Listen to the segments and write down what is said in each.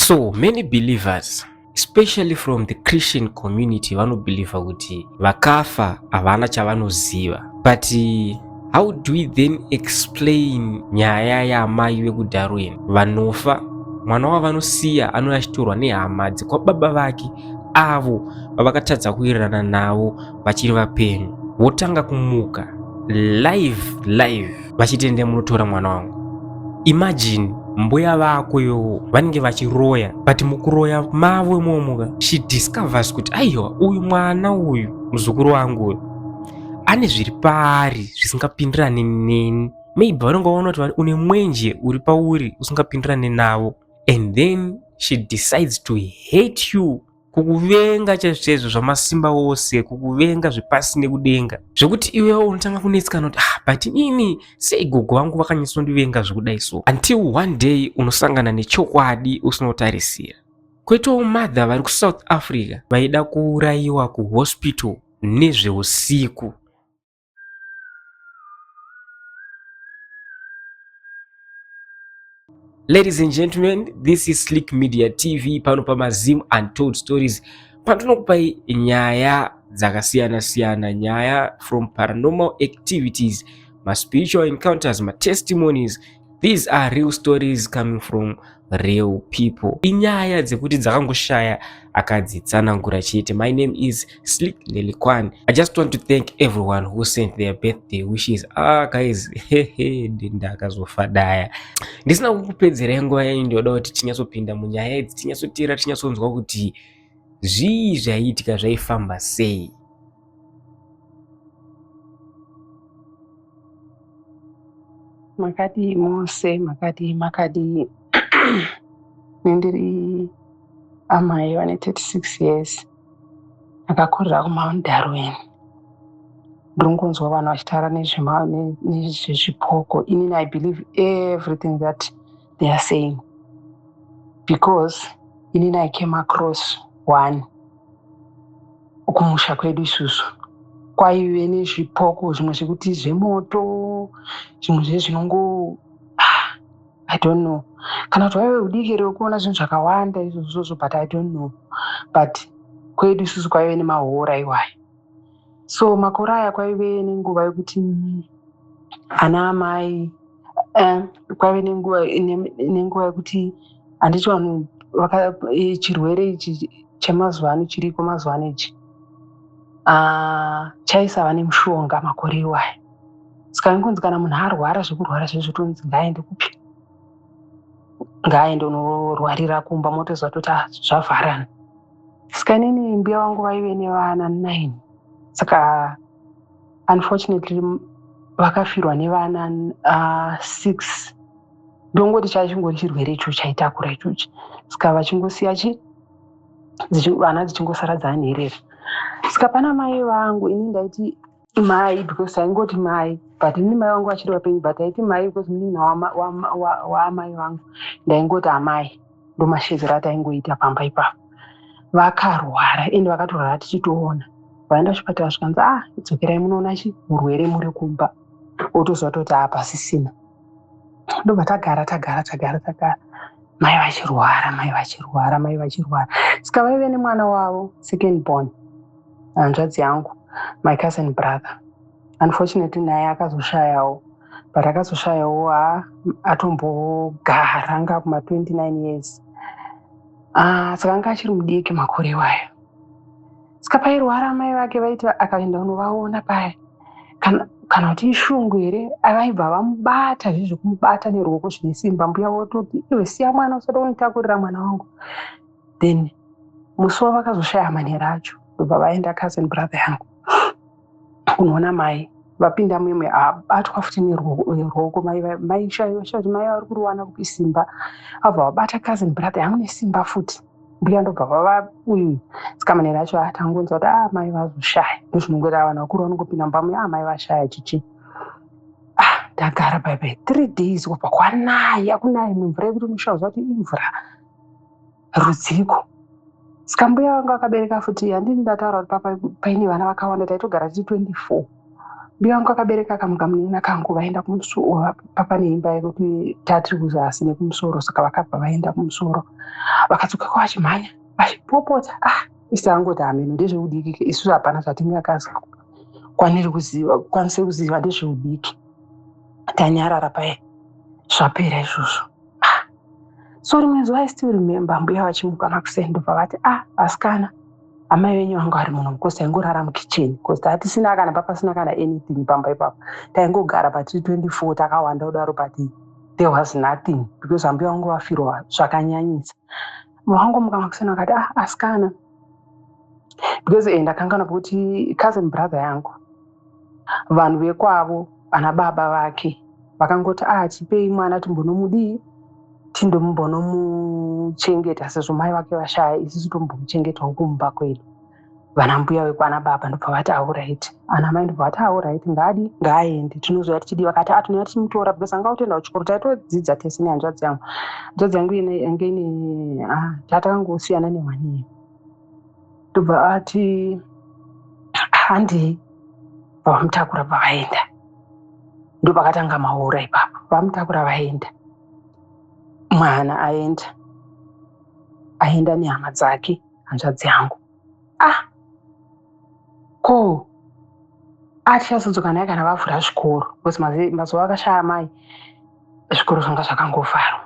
So many believers, especially from the Christian community, vanobhilivha kuti vakafa havana chavanoziva. But how do we then explain nyaya yaamai vekuDarwin vanofa, mwana wavanosiya anouya achitorwa nehama dzekwababa vake avo vavakatadza kuwirirana navo vachiri vapenyu, votanga kumuka live live vachiti munotora mwana wangu. Imagine mbuya vako iwowo vanenge vachiroya, but mukuroya mavo imomoka she discovers kuti aiwa, uyu mwana uyu, muzukuru wangu uyu, ane zviri paari zvisingapindirani neni. Maybe vanonge vaona kuti une mwenje uri pauri usingapindirani navo, and then she decides to hate you, kukuvenga chaizvo zvamasimba ose, kukuvenga zvepasi nekudenga, zvekuti iwewo unotanga kunetsekana kuti, "Ah, but inini sei gogo vangu vakanyatsondivenga zvekudai?" So until one day unosangana nechokwadi usina kutarisira. Kwoitawo mother vari kuSouth Africa vaida kuurayiwa kuhospital nezveusiku. Ladies and gentlemen, this is Slick Media TV, pano pamaZim Untold Stories, patinokupai nyaya dzakasiyana-siyana, nyaya from paranormal activities, maspiritual encounters, matestimonies. These are real stories coming from real people. Inyaya dzekuti dzakangoshaya akadzitsanangura chete. My name is Slick Lelikwan. I just want to thank everyone who sent their birthday wishes. Ah guys, ndakazofadaya ndisina kukupedzerai nguva yenyu. Ndinoda kuti tinyatsopinda munyaya idzi, tinyatsotera, tinyatsonzwa kuti zvii zvaiitika, zvaifamba sei. Makadii mose? Makadii, makadii? Nendiri amai vane 36 years, akakurira kuMount Darwin. Ndinongonzwa vanhu vachitaura nezvezvipoko. Inini I believe everything that they are saying, because inini I came across one. Kumusha kwedu isusu kwaive nezvipoko, zvimwe zvekuti zvemoto, zvimwe zvezvinongo, I don't know kana kuti waive udiki here wekuona zvinhu zvakawanda izvozvozvo, but I don't know. But kwedu isusu kwaive nemahora iwayo. So makore aya kwaive nenguva yekuti ana amai, kwaive nenguva yekuti, handiti vanhu, chirwere ichi chemazuva ano chiriko mazuva ano ichi, chaisava nemushonga makore iwayo. Saka ingonzi kana munhu arwara zvekurwara zvezvo, tonzi ngaaende kupi? Ngaaende unorwarira kumba. Motoziva toti zvavharana. Saka inini mbuya vangu vaive nevana 9. Saka unfortunately vakafirwa nevana 6. Ndongoti chachingori chirwere icho chaitakura ichochi. Saka vachingosiya chi vana dzichingosara dzanherera. Saka pana mai vangu, ini ndaiti mai because taingoti mai, but ini mai vangu vachiri vapenyu, but taiti mai because munin'ina waamai vangu, ndaingoti amai. Ndomashedzero ataingoita pamba ipapo. Vakarwara, ende vakatorwara tichitoona. Vaenda kuchipatara, zvikanzi, "Ah, dzokerai munoona chi murwere muri kumba." Otoziva toti hapasisina. Ndobva tagara, tagara, tagara, tagara, mai vachirwara, mai vachirwara, mai vachirwara. Saka vaive nemwana wavo second born, hanzvadzi yangu, my cousin brother. Unfortunately naye akazoshayawo, but akazoshayawo ha atombogara anga kuma29 years. Ah, saka anga achiri mudiki makore iwayo. Saka pairwara mai vake, vaiti akaenda kunovaona paya, kana kuti ishungu here, vaibva vamubata zvezvekumubata neruoko zvine simba. Mbuya vototi, "Iwe, siya mwana, usada kunitakurira mwana wangu." Then musi wavakazoshaya manhero acho, ndobva vaenda cousin brother yangu kunoona mai. Vapinda mumwe, abatwa futi neruoko. Mai kuti mai vari kuriwana kupi simba? Abva vabata cousin brother yangu nesimba futi. Mbuya ndobva vava uyu. Saka manhero acho atangonzwa kuti a mai vazoshaya. Ndozvinongoita vanhu vakuru, vanongopinda mumba muya, "A, mai vashaya," chichi. Ah, ndagara pai 3 days, kwabva kwanaya, kunaya imwe mvura yekuti unoshauza kuti imvura rudziko. Saka mbuya vanga vakabereka futi, handini ndataura kuti papa paine vana vakawanda, taitogara tiri 24. Mbuya vangu akabereka kamuka munina kangu, vaenda kumusoro. Papa neimba yekuti tatiri kuzasi nekumusoro, saka vakabva vaenda kumusoro, vakadzoka vachimhanya vachipopota. Ah, isi angoti hameno, ndezveudiki, isusu hapana zvatingakwaniri kuziva, kwanise kuziva, ndezveudiki. Tanyarara paye, zvapera izvozvo. Ah, so rimwe zuva, I still remember mbuya vachimuka makuseni, ndobva vati, "Ah, asikana, amai venyu vanga vari muno," because taingorara mukicheni, because tatisina kana papasina kana anything pamba ipapo. Taingogara patiri 24, takawanda kudaro, but there was nothing because ambuya vangu vafirwa zvakanyanyisa. Vangomuka makuseni vakati, "Ah, asikana," because ndakanganwa kuti cousin brother yangu, vanhu vekwavo, ana baba vake vakangoti, "Ah, tipei mwana timbonomudii, tindombonomuchengeta sezvo mai vake vashaya, isusu tombomuchengetawo kumba kwedu." Vana mbuya vekwana baba ndobva vati, "Alright." Ana mai ndobva vati, "Alright, ngaadi ngaaende, tinozouya tichidi." Vakati, "A, tinouya tichimutora," because anga kutoenda kuchikoro. Taitodzidza tese nehanzvadzi yangu. Hanzvadzi yangu yange ine tatakangosiyana nemwani iyo. Ndobva ati, "Handei." Vamutakura, bva vaenda. Ndopakatanga maura ipapo. Vamutakura, vaenda, mwana aenda, aenda nehama dzake, hanzvadzi yangu. Ah, ko atichazodzoka naye kana vavhura zvikoro, because mazuva akashaya mai zvikoro zvanga zvakangovharwa.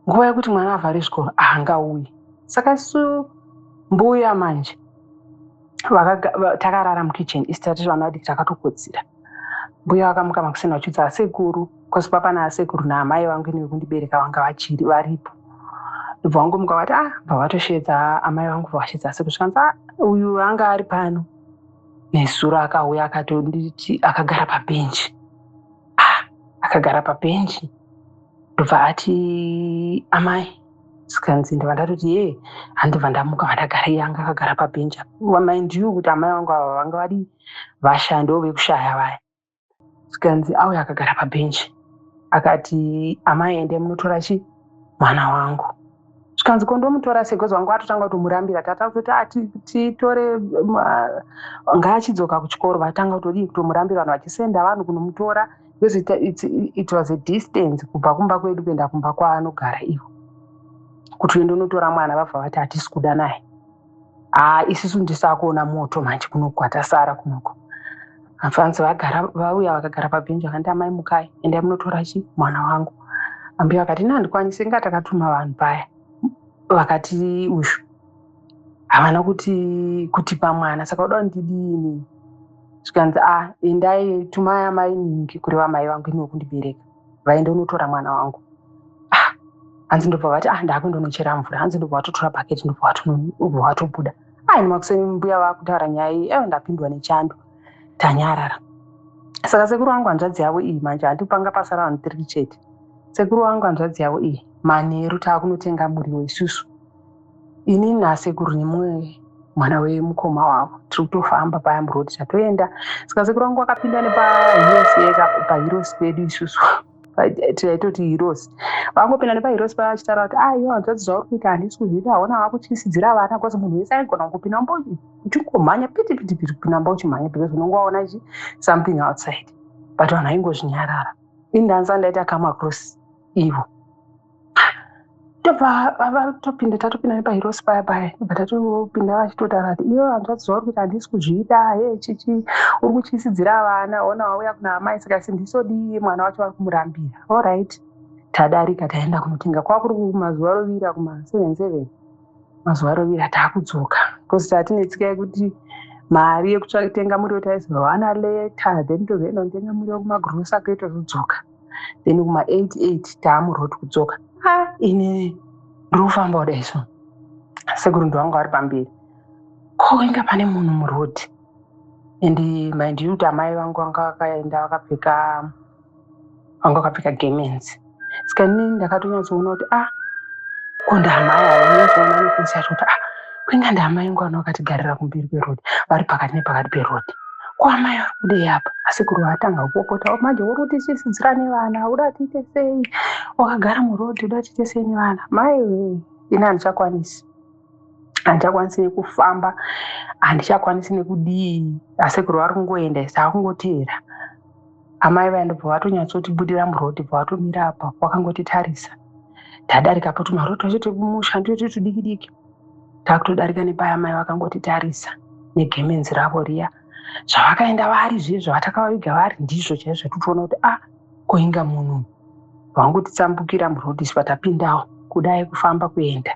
Nguva yekuti mwana avhare zvikoro haangauyi. Saka isu mbuya manje takarara mukicheni isi, tati vana vadiki takatokotsira. Mbuya vakamuka makuseni vachiudza asekuru, because papa naasekuru naamai vangu ine vekundibereka vanga vachiri varipo. Ndobva vangomuka vati, ah, bva vatosheedza amai vangu, bva vasheedza asekuru. Zvikanzi, "Ah, uyu anga ari pano nezuro, akauya akatonditi akagara pabhenji." Ah, akagara pabhenji, ndobva ati, "Amai." Sikanzi, ndobva ndatoti, "Ye." Handibva ndamuka, vandagara, iye anga akagara pabhenji. Mind you kuti amai vangu ava vanga vari vashandi vekushaya vaya. Sikanzi auya akagara pabhenji, akati, "Amai, ende munotora chi mwana wangu." Zvikanzi, "Kondomutora sei?" Because vangu vatotanga kutomurambira. Tata kutoti, "Ah, titore, ngaachidzoka kuchikoro." Vatanga kutodii, kutomurambira, vanhu vachisenda vanhu kunomutora, because it was a distance kubva kumba kwedu kuenda kumba kwaanogara ivo, kuti uende unotora mwana. Vabva vati, "Hatisi kuda naye." Haa, isusu ndisakuona moto manje kunoku, kwatasara kunoku. Vanzi vagara, vauya vakagara pabhenji, vakandi, "Amai, mukai, endai munotora chi mwana wangu." Ambuya vakati, "Ina handikwanisi, inga takatuma vanhu paya, vakati uyu havana kuti kutipa mwana, saka uda ndidini?" Zvikanzi, "A, endai, tumai amai ningi," kureva mai vangu iniwo kundibereka, "vaende unotora mwana wangu." Ah, hanzi ndobva vati, "Ah, ndakundonochera mvura." Hanzi ndobva vatotora bhaketi, ndobva vatobuda. Ai, makuseni mbuya vakutaura nyaya iyi, ewe ndapindwa nechando. Tanyarara. Saka sekuru vangu hanzvadzi yavo iyi manje, handi panga pasara vanhu tiri chete, sekuru vangu hanzvadzi yavo iyi, manheru taakunotenga muriwo isusu, inini nasekuru nemumwe mwana wemukoma wavo, tiri kutofamba paya muroad, tatoenda. Saka sekuru vangu vakapinda nepaHeroes, paHeroes pedu isusu taitoti Heroes. Vangopinda nepaHeroes paya vachitaura kuti, "Ah, iwe hanzvadzi, zvauri kuita handisi kuzviita, haona vakutyisidzira vana," because munhu wese aigona kungopinda mbo uchingomhanya piti piti piti, kupinda mba uchimhanya, because unonge waona chi something outside. But vanhu vaingozvinyarara. Ini ndanza ndaita come across ivo, tobva vatopinda, tatopinda nepaHeroes paya paya, tobva tatopinda vachitotaura kuti, "Iwe hanzvadzi, zvauri kuita handisi kuzviita, he chichi, uri kutyisidzira vana, ona wauya kuna amai, saka sindisodii, mwana wacho vari kumurambira." Alright, tadarika, taenda kunotenga, kwakuri kumazuva rovira, kuma 7 7, mazuva rovira. Taakudzoka, because tatine tsika yekuti mari yekutenga muriwo taizowana later, then tozoenda kunotenga muriwo kumagrosa kwedu, tozodzoka. Then kuma 8 8 taamuroad kudzoka. Ah, ini ndiri kufamba kudai so, sekuru ndo vanga vari pamberi. Ko inga pane munhu muroad, and mind you kuti amai vangu vanga vakaenda vakapfeka, vanga vakapfeka gemenzi. Saka inini ndakatonyatsoona kuti, ah, ko ndaamai ava. Unyatsoona neface yacho kuti, ah, kuinga ndaamai vangu vana vakatigarira kumberi kweroad, vari pakati nepakati peroad. Ko amai vari kudei apa? Asekuru vatanga kupopota manje, "Uri kutityisidzira nevana, uda tiite sei? Wakagara muroad, uda tiite sei nevana?" Mai, ini handichakwanisi. Handichakwanisi nekufamba, handichakwanisi nekudii. Asekuru vari kungoenda, isi akungoteera amai vaya. Ndobva vatonyatsotibudira muroad, bva vatomira apa, vakangotitarisa. Tadarika po tumaroad twacho twekumusha, nditoti tudiki diki. Takutodarika nepaya, mai vakangotitarisa negemenzi ravo riya. Zvavakaenda vari zviye zvavatakavaviga vari, ndizvo chaizvo tikutoona kuti a ah, koinga munhu vangotitsambukira muroad. Isu patapindawo kudai, kufamba kuenda,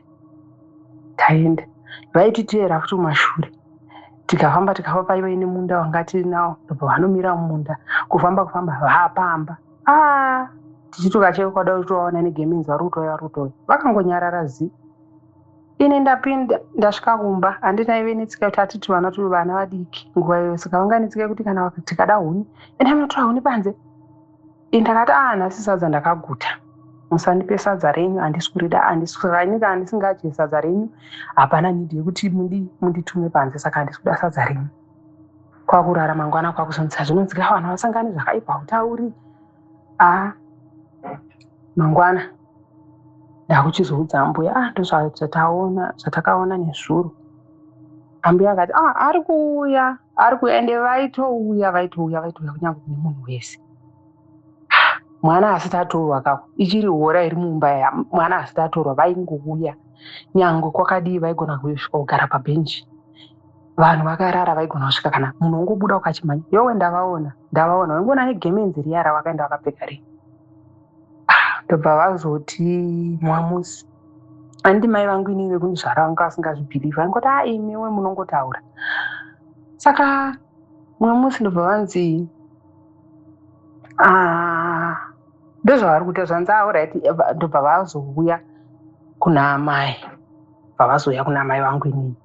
taenda, vaititeera futi kumashure. Tikafamba, tikafamba, paive nemunda wanga tirinawo, ndobva vanomira mumunda. Kufamba, kufamba, vaapamba a ah, tichitokacheka kwada kutovaona negemenzi, vari kutouya, vari kutouya, vakangonyarara zi. Ini ndapinda, ndasvika kumba, handina ive netsika yekuti hatiti vana turi vana vadiki nguva iyoyo, saka vanga netsika yekuti kana tikada huni, enda munotora huni panze. Ini ndakati, a ah, nhasi sadza ndakaguta, musandipe sadza renyu, handisi kurida, handisi kana ndisingadye sadza renyu, hapana need yekuti munditume panze, saka handisi kuda sadza renyu. Kwakurara, mangwana kwakuzonzisa zvinonzika, vanhu vasangane zvakaipa utauri. A mangwana ndakuchizoudza ambuya, ah, ndozvataona, zvatakaona nezuro. Ambuya akati, ah, ari kuuya, ari kuuya. Ende vaitouya, vaitouya, vaitouya kunyange kune munhu wese. Mwana asati atorwa kako, ichiri hora iri mumba ya mwana asati atorwa, vaingouya nyange kwakadii. Vaigona kusvika kugara pabhenji vanhu vakarara, vaigona kusvika kana munhu ungobuda ukachimhanya, yowe, ndavaona, ndavaona. Vaingoona negemenzi riya ravakaenda vakapfeka riya. Ah, ndobva vazoti mwamusi, handiti mai vangu inini vekundizvara vanga vasingazvibhilivhi, vaingoti, a imiwe munongotaura. Saka mumwe musi ndobva vanzi, ah, ndozvavari kuita. Zvanzi, alright. Ndobva vazouya kuna amai, bva kuna amai vangu inini,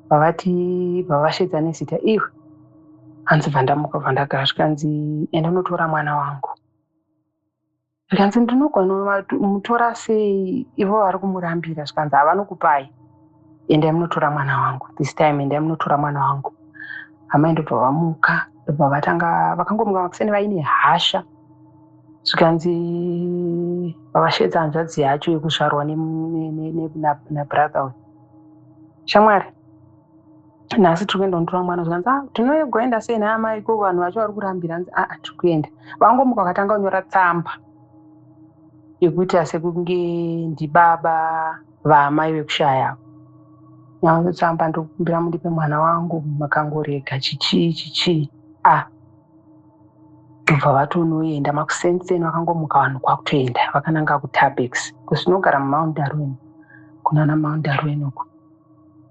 vavati, vavashedza nezita, iwe. Hanzi bva ndamuka, bva ndagara, zvikanzi, enda unotora mwana wangu. Zvikanzi, ndinogona mutora sei, ivo vari kumurambira? Zvikanzi, havanokupai, endai munotora mwana wangu this time, endai munotora mwana wangu. Amai ndobva vamuka, ndobva vatanga, vakangomuka makuseni vaine hasha. Zvikanzi, vavashedza hanzvadzi yacho yekuzvarwa nabrother uyu, shamwari, nhasi tiri kuenda kunotora mwana. Zvikanzi, ah, tinogoenda sei naamai ko vanhu vacho vari kurambira? Hanzi, aa, tiri kuenda. Vangomuka, vakatanga kunyora tsamba yekuita sekunge ndibaba vaamai vekushaya. Nyaya tsamba, ndokumbira mundipe mwana wangu, makangorega chichii chichii. A ndobva vatonoenda makuseni, vakangomuka vanhu kwakutoenda, vakananga kuTabex, kusinogara muMount Darwin, kunana Mount Darwin uku.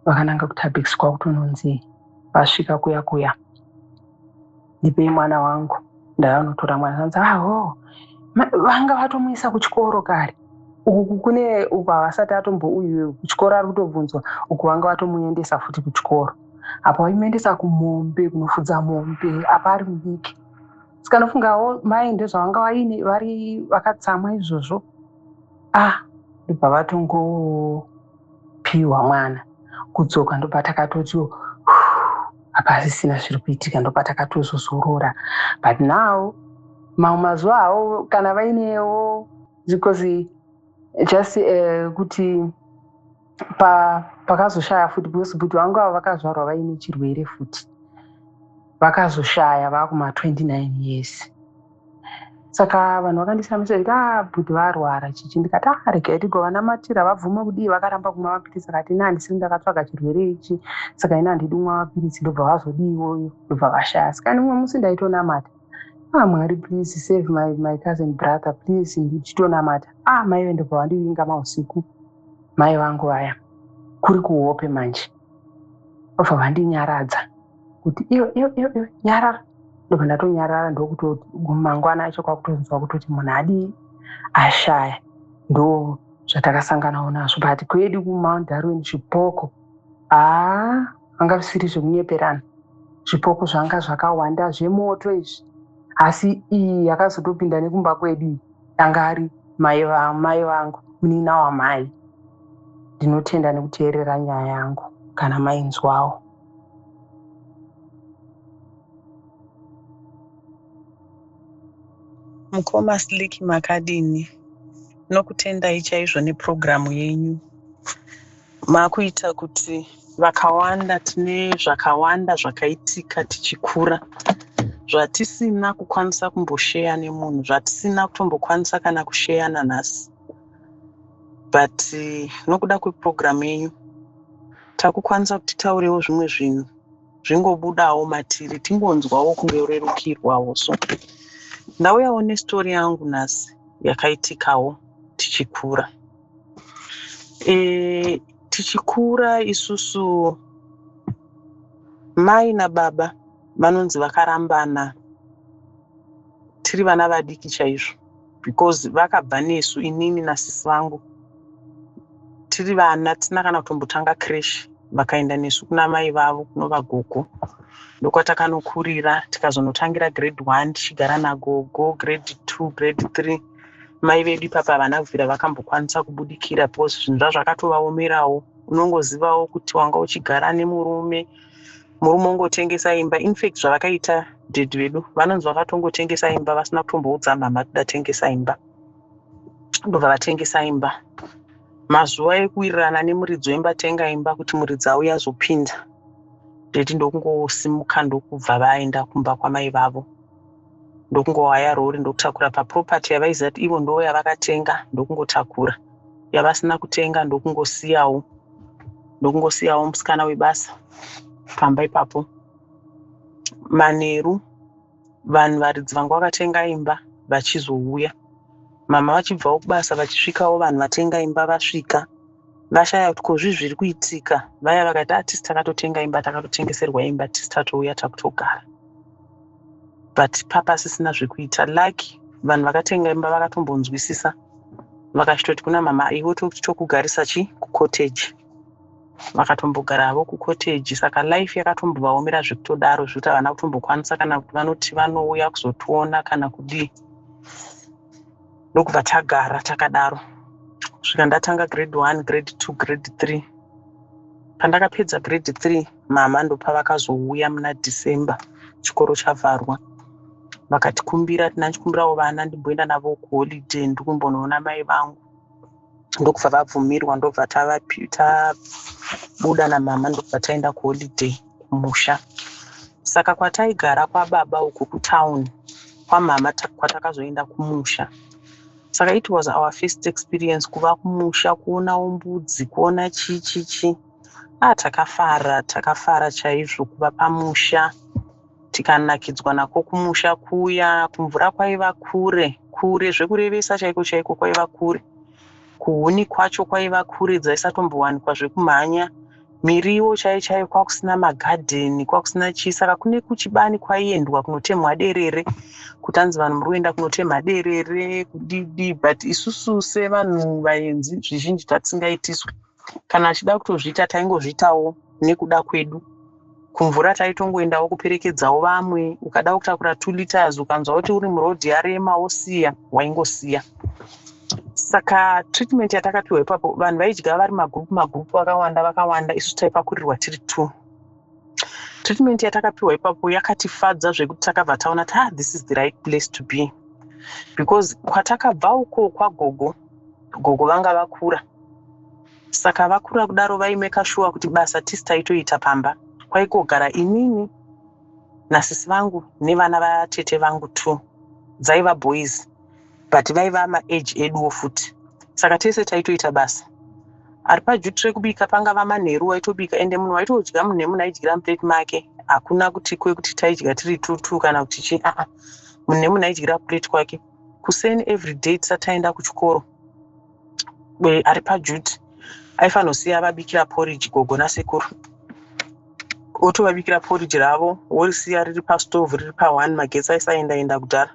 Vakananga kuTabex, kwakutononzi vasvika kuya kuya, ndipei mwana wangu, ndavanotora mwana. Zanzi, aho, vanga vatomuisa kuchikoro kare. Uku kune uku havasati atombo uyu kuchikoro, ari kutobvunzwa uku. Vanga vatomuendesa futi kuchikoro apa, vaimuendesa kumombe, kunofudza mombe, apa ari mudiki. Saka ndofungawo mai ndezvavanga vaine vari vakatsamwa izvozvo. Ah, ndobva vatongopiwa mwana. Kudzoka, ndobva takatotiwo hapasisina zviri kuitika, ndobva takatozozorora. But now mamwe mazuva hawo kana vainewo, because just kuti pakazoshaya futi, because bhuti vangu ava vakazvarwa vaine chirwere futi, vakazoshaya vaakuma 29 years. Saka vanhu vakandishamisa kuti, a ah, bhuti varwara chichi. Ndikati, a ah, regai tigovanamatira vabvume kudii. Vakaramba kumwa mapiritsi. Akati, ina handisiri ndakatsvaga chirwere ichi, saka ina handidi kumwa mapiritsi. Ndobva vazodii iwoyo, ndobva vashaya. Saka nimwe musi ndaitonamata, ah, Mwari, please save my cousin brother, please. Ndichitonamata, ah, mai ndobva vandivinga mausiku, mai vangu vaya, kuri kuhope manje, vabva vandinyaradza kuti, iyo iyo iyo iyo, nyarara. Ndobva ndatonyarara, ndokutoti mangwana acho kwakutonzwa kutoti munhu adii, ashaya. Ndo zvatakasanganawo nazvo. But kwedu kuMount Darwin, zvipoko, haa, anga zvisiri zvekunyeperana, zvipoko zvanga zvakawanda zvemoto izvi. Asi iyi yakazotopinda nekumba kwedu iyi, anga ari mai vangu, munin'ina wamai. Ndinotenda nekuteerera nyaya yangu kana mainzwawo. Mukoma Slick, makadini? Nokutendai chaizvo nepurogiramu yenyu. Makuita kuti vakawanda tine zvakawanda zvakaitika tichikura zvatisina kukwanisa kumbosheya nemunhu, zvatisina kutombokwanisa kana kusheya nanhasi. But nokuda kwepurogiramu yenyu takukwanisa kuti titaurewo zvimwe zvinhu zvingobudawo matiri, tingonzwawo kungorerukirwawo. So ndauyawo nestori yangu nhasi yakaitikawo tichikura. Tichikura isusu, mai nababa vanonzi vakarambana tiri vana vadiki chaizvo, because vakabva nesu, inini nasisi vangu, tiri vana tisina kana kutombotanga creche. Vakaenda nesu kuna mai vavo, kunova gogo, ndokwatakanokurira. Tikazonotangira grade 1 tichigara nagogo, grade 2, grade 3. Mai vedu ipapa havana kubvira vakambokwanisa kubudikira because zvinhu zvazvakatovaomerawo. Unongozivawo kuti wanga uchigara nemurume, murume ongotengesa imba. Infact, zvavakaita daddy vedu, vanonzi vakatongotengesa imba vasina kutomboudza mama kuti datengesa imba. Ndobva vatengesa imba. Mazuva ekuwirirana nemuridzi wemba, tenga imba, kuti muridzi auya azopinda, daddy ndokungosimuka, ndokubva vaenda kumba kwamai vavo, ndokungowaya rori, ndokutakura paproperty yavaiziva kuti ivo ndo yavakatenga, ndokungotakura. Yavasina kutenga ndokungosiyawo musikana webasa pamba ipapo. Manheru vanhu varidzi vanga vakatenga imba vachizouya, mama vachibvawo kubasa, vachisvikawo vanhu vatenga imba vasvika, vashaya kuti kozvi zviri kuitika. Vaya vakati, "Atisi takatotenga imba, takatotengeserwa imba, tisi tatouya takutogara." But papasisina zvekuita. Lucky vanhu vakatenga imba vakatombonzwisisa, vakachitoti kuna mama, "Iwe tokugarisa chi kucottage." Vakatombogara kucottage. Saka life yakatombovaomera zvekutodaro, zvekuti havana kutombokwanisa kana kuti vanoti vanouya kuzotiona kana kudii. Ndokubva tagara takadaro kusvika ndatanga grade 1, grade 2, grade 3. Pandakapedza grade 3, mama ndopavakazouya muna December, chikoro chavharwa. Vakatikumbira, tinachikumbirawo vana ndimboenda navo kuholiday, ndikumbonoona mai vangu. Ndokubva vabvumirwa, ndobva tabuda namama, ndobva taenda kuholiday kumusha. Saka kwataigara kwababa uku kutauni, kwamama kwatakazoenda kumusha. Saka it was our first experience kuva kumusha, kuonawo mbudzi, kuona chii chii chii. A, takafara, takafara chaizvo kuva pamusha, tikanakidzwa nako kumusha kuya. Kumvura kwaiva kure kure zvekurevesa chaiko chaiko, kwaiva kure. Kuhuni kwacho kwaiva kure, dzaisatombowanikwa zvekumhanya. Miriwo chaiyo chaiyo kwakusina, magadheni kwakusina chii. Saka kune kuchibani kwaiendwa kunotemwa derere, kuti anzi vanhu muri kuenda kunotemha derere kudidi. But isusu sevanhu vaenzi zvizhinji tatisingaitiswi. Kana achida kutozviita, taingozviitawo nekuda kwedu. Kumvura taitongoendawo kuperekedzawo vamwe. Ukada kutakura 2 liters, ukanzwa kuti uri murodhi yarema, wosiya, waingosiya. Saka treatment yatakapiwa ipapo, vanhu vaidya vari magurupu magurupu, vakawanda vakawanda, isu taipakurirwa tiri two. Treatment yatakapiwa ipapo yakatifadza zvekuti takabva taona kuti, "Ah, this is the right place to be," because kwatakabva uko kwagogo, gogo vanga vakura. Saka vakura kudaro, vaimeka sure kuti basa tisi taitoita pamba. Kwaigogara inini nasisi vangu nevana vatete vangu two, dzaiva boys, but vaiva maage eduwo futi. Saka tese taitoita basa. Ari paduty rekubika, pangava manheru waitobika, ende munhu waitodya, munhu nemunhu aidyira muplate make. Hakuna kuti kwekuti taidya tiri two kana kuti chii, aa, munhu nemunhu aidyira plate kwake. Kuseni everyday tisati taenda kuchikoro, ari paduty aifanosiya vabikira porridge gogo nasekuru, otovabikira porridge ravo, worisiya riri pastovhu, riri pa1. Magetsi aisaendaenda kudhara.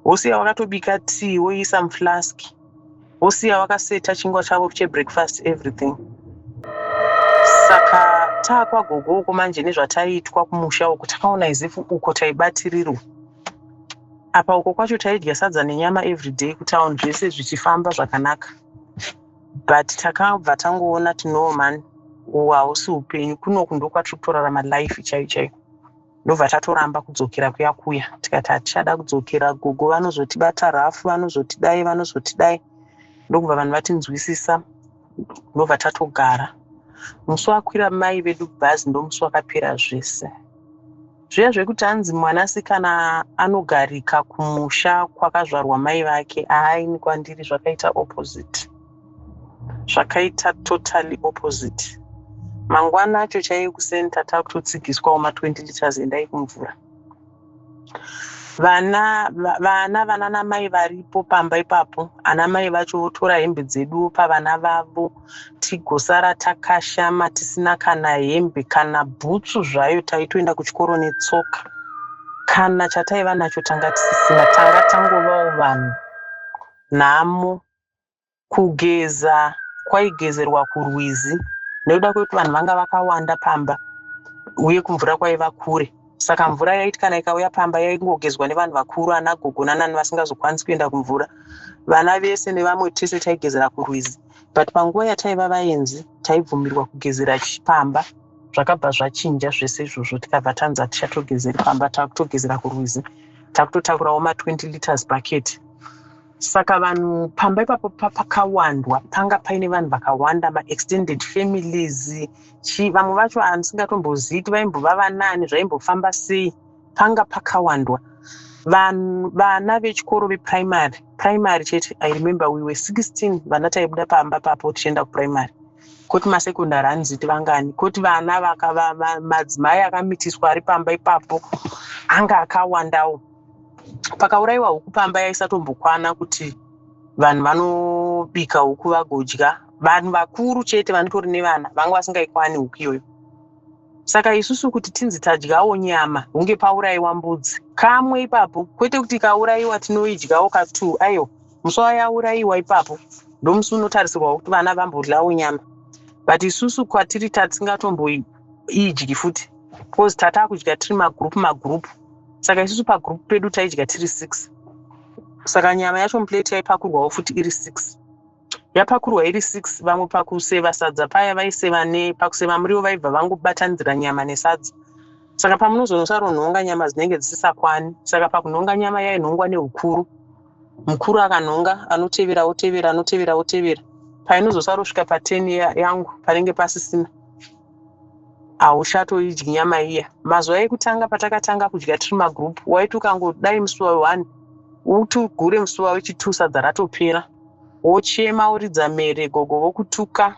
Wosiya wakatobika tea, woiisa muflask, wosiya wakaseta chingwa chavo chebreakfast, everything. Saka taakwagogo uko manje, nezvataiitwa kumusha uko, takaona as if uko taibatirirwa. Apa uko kwacho taidya sadza nenyama everyday kutown, zvese zvichifamba zvakanaka. But takabva tangoona kuti, "No man, uhu hausi upenyu. Kunoku ndokwatiri kutorarama life chaiyo chaiyo." Ndobva tatoramba kudzokera kuya kuya, tikati hatichada kudzokera. Gogo vanozotibata rafu, vanozotidai, vanozotidai. Ndokubva vanhu vatinzwisisa, ndobva tatogara. Musi wakwira mai vedu bhazi ndomusi wakapera zvese. Zviya zvekuti hanzi mwanasikana anogarika kumusha kwakazvarwa mai vake, haini kwandiri zvakaita opposite. Zvakaita totally opposite. Mangwana acho chaiye kuseni tatakutotsigiswawo ma20 liters, endai kumvura. Vana vana vanana mai varipo pamba ipapo, ana mai vacho votora hembe dzedu pavana vavo, tigosara takashama tisina kana hembe kana bhutsu zvayo. Taitoenda kuchikoro netsoka. Kana chataiva nacho tanga tisisina, tanga tangovawo vanhu. Nhamo. Kugeza kwaigezerwa kurwizi nekuda kwekuti vanhu vanga vakawanda pamba uye kumvura kwaiva kure. Saka mvura yaiti kana ikauya pamba yaingogezwa nevanhu vakuru, ana gogo nanani vasingazokwanisi kuenda kumvura. Vana vese nevamwe tese taigezera kurwizi, but panguva yataiva vaenzi taibvumirwa kugezera pamba. Zvakabva zvachinja zvese izvozvo, tikabva tanzi hatichatogezeri pamba, takutogezera kurwizi, takutotakurawo ma20 liters bucket. Saka vanhu pamba ipapo pakawandwa, panga paine vanhu vakawanda, maextended families chi, vamwe vacho handisingatombozivi kuti vaimbova vanani, zvaimbofamba sei. Panga pakawandwa vanhu. Vana vechikoro veprimary, primary chete, I remember we were 16 vana taibuda pamba papo tichienda kuprimary. Koti masekondari handizivi vangani, koti vana madzimai akamitiswa ari pamba ipapo anga akawandawo. Pakaurayiwa huku pamba yaisatombokwana kuti vanhu vanobika huku vagodya. Vanhu vakuru chete vanotori nevana vanga vasingaikwani huku iyoyo. Saka isusu kuti tinzi tadyawo nyama, hunge paurayiwa mbudzi kamwe ipapo, kwete kuti ikaurayiwa tinoidyawo ka2. Aiwa, musi wayaurayiwa ipapo ndomusi unotarisirwa kuti vana vambodyawo nyama. But isusu kwatiri tatingatomboidyi futi because tatakudya tiri magurupu magurupu. Saka isusu pagurupu pedu taidya tiri 6. Saka nyama yacho muplate yaipakurwawo futi iri 6, yapakurwa iri 6. Vamwe pakuseva sadza paya vaiseva nepakuseva muriwo vaibva vangobatanidzira nyama nesadza. Saka pamunozonosaronhonga nyama dzinenge dzisisakwani. Saka pakunhonga nyama yainhongwa neukuru, mukuru akanhonga, anotevera otevera, anotevera otevera. Painozosarosvika pa10 yangu panenge pasisina, hauchatoidyi nyama iya. Mazuva ekutanga patakatanga kudya tiri magurupu, waiti ukangodai musi wa1 uti ugure musi wechi2, sadza ratopera, wochema, woridza mhere, gogo vokutuka,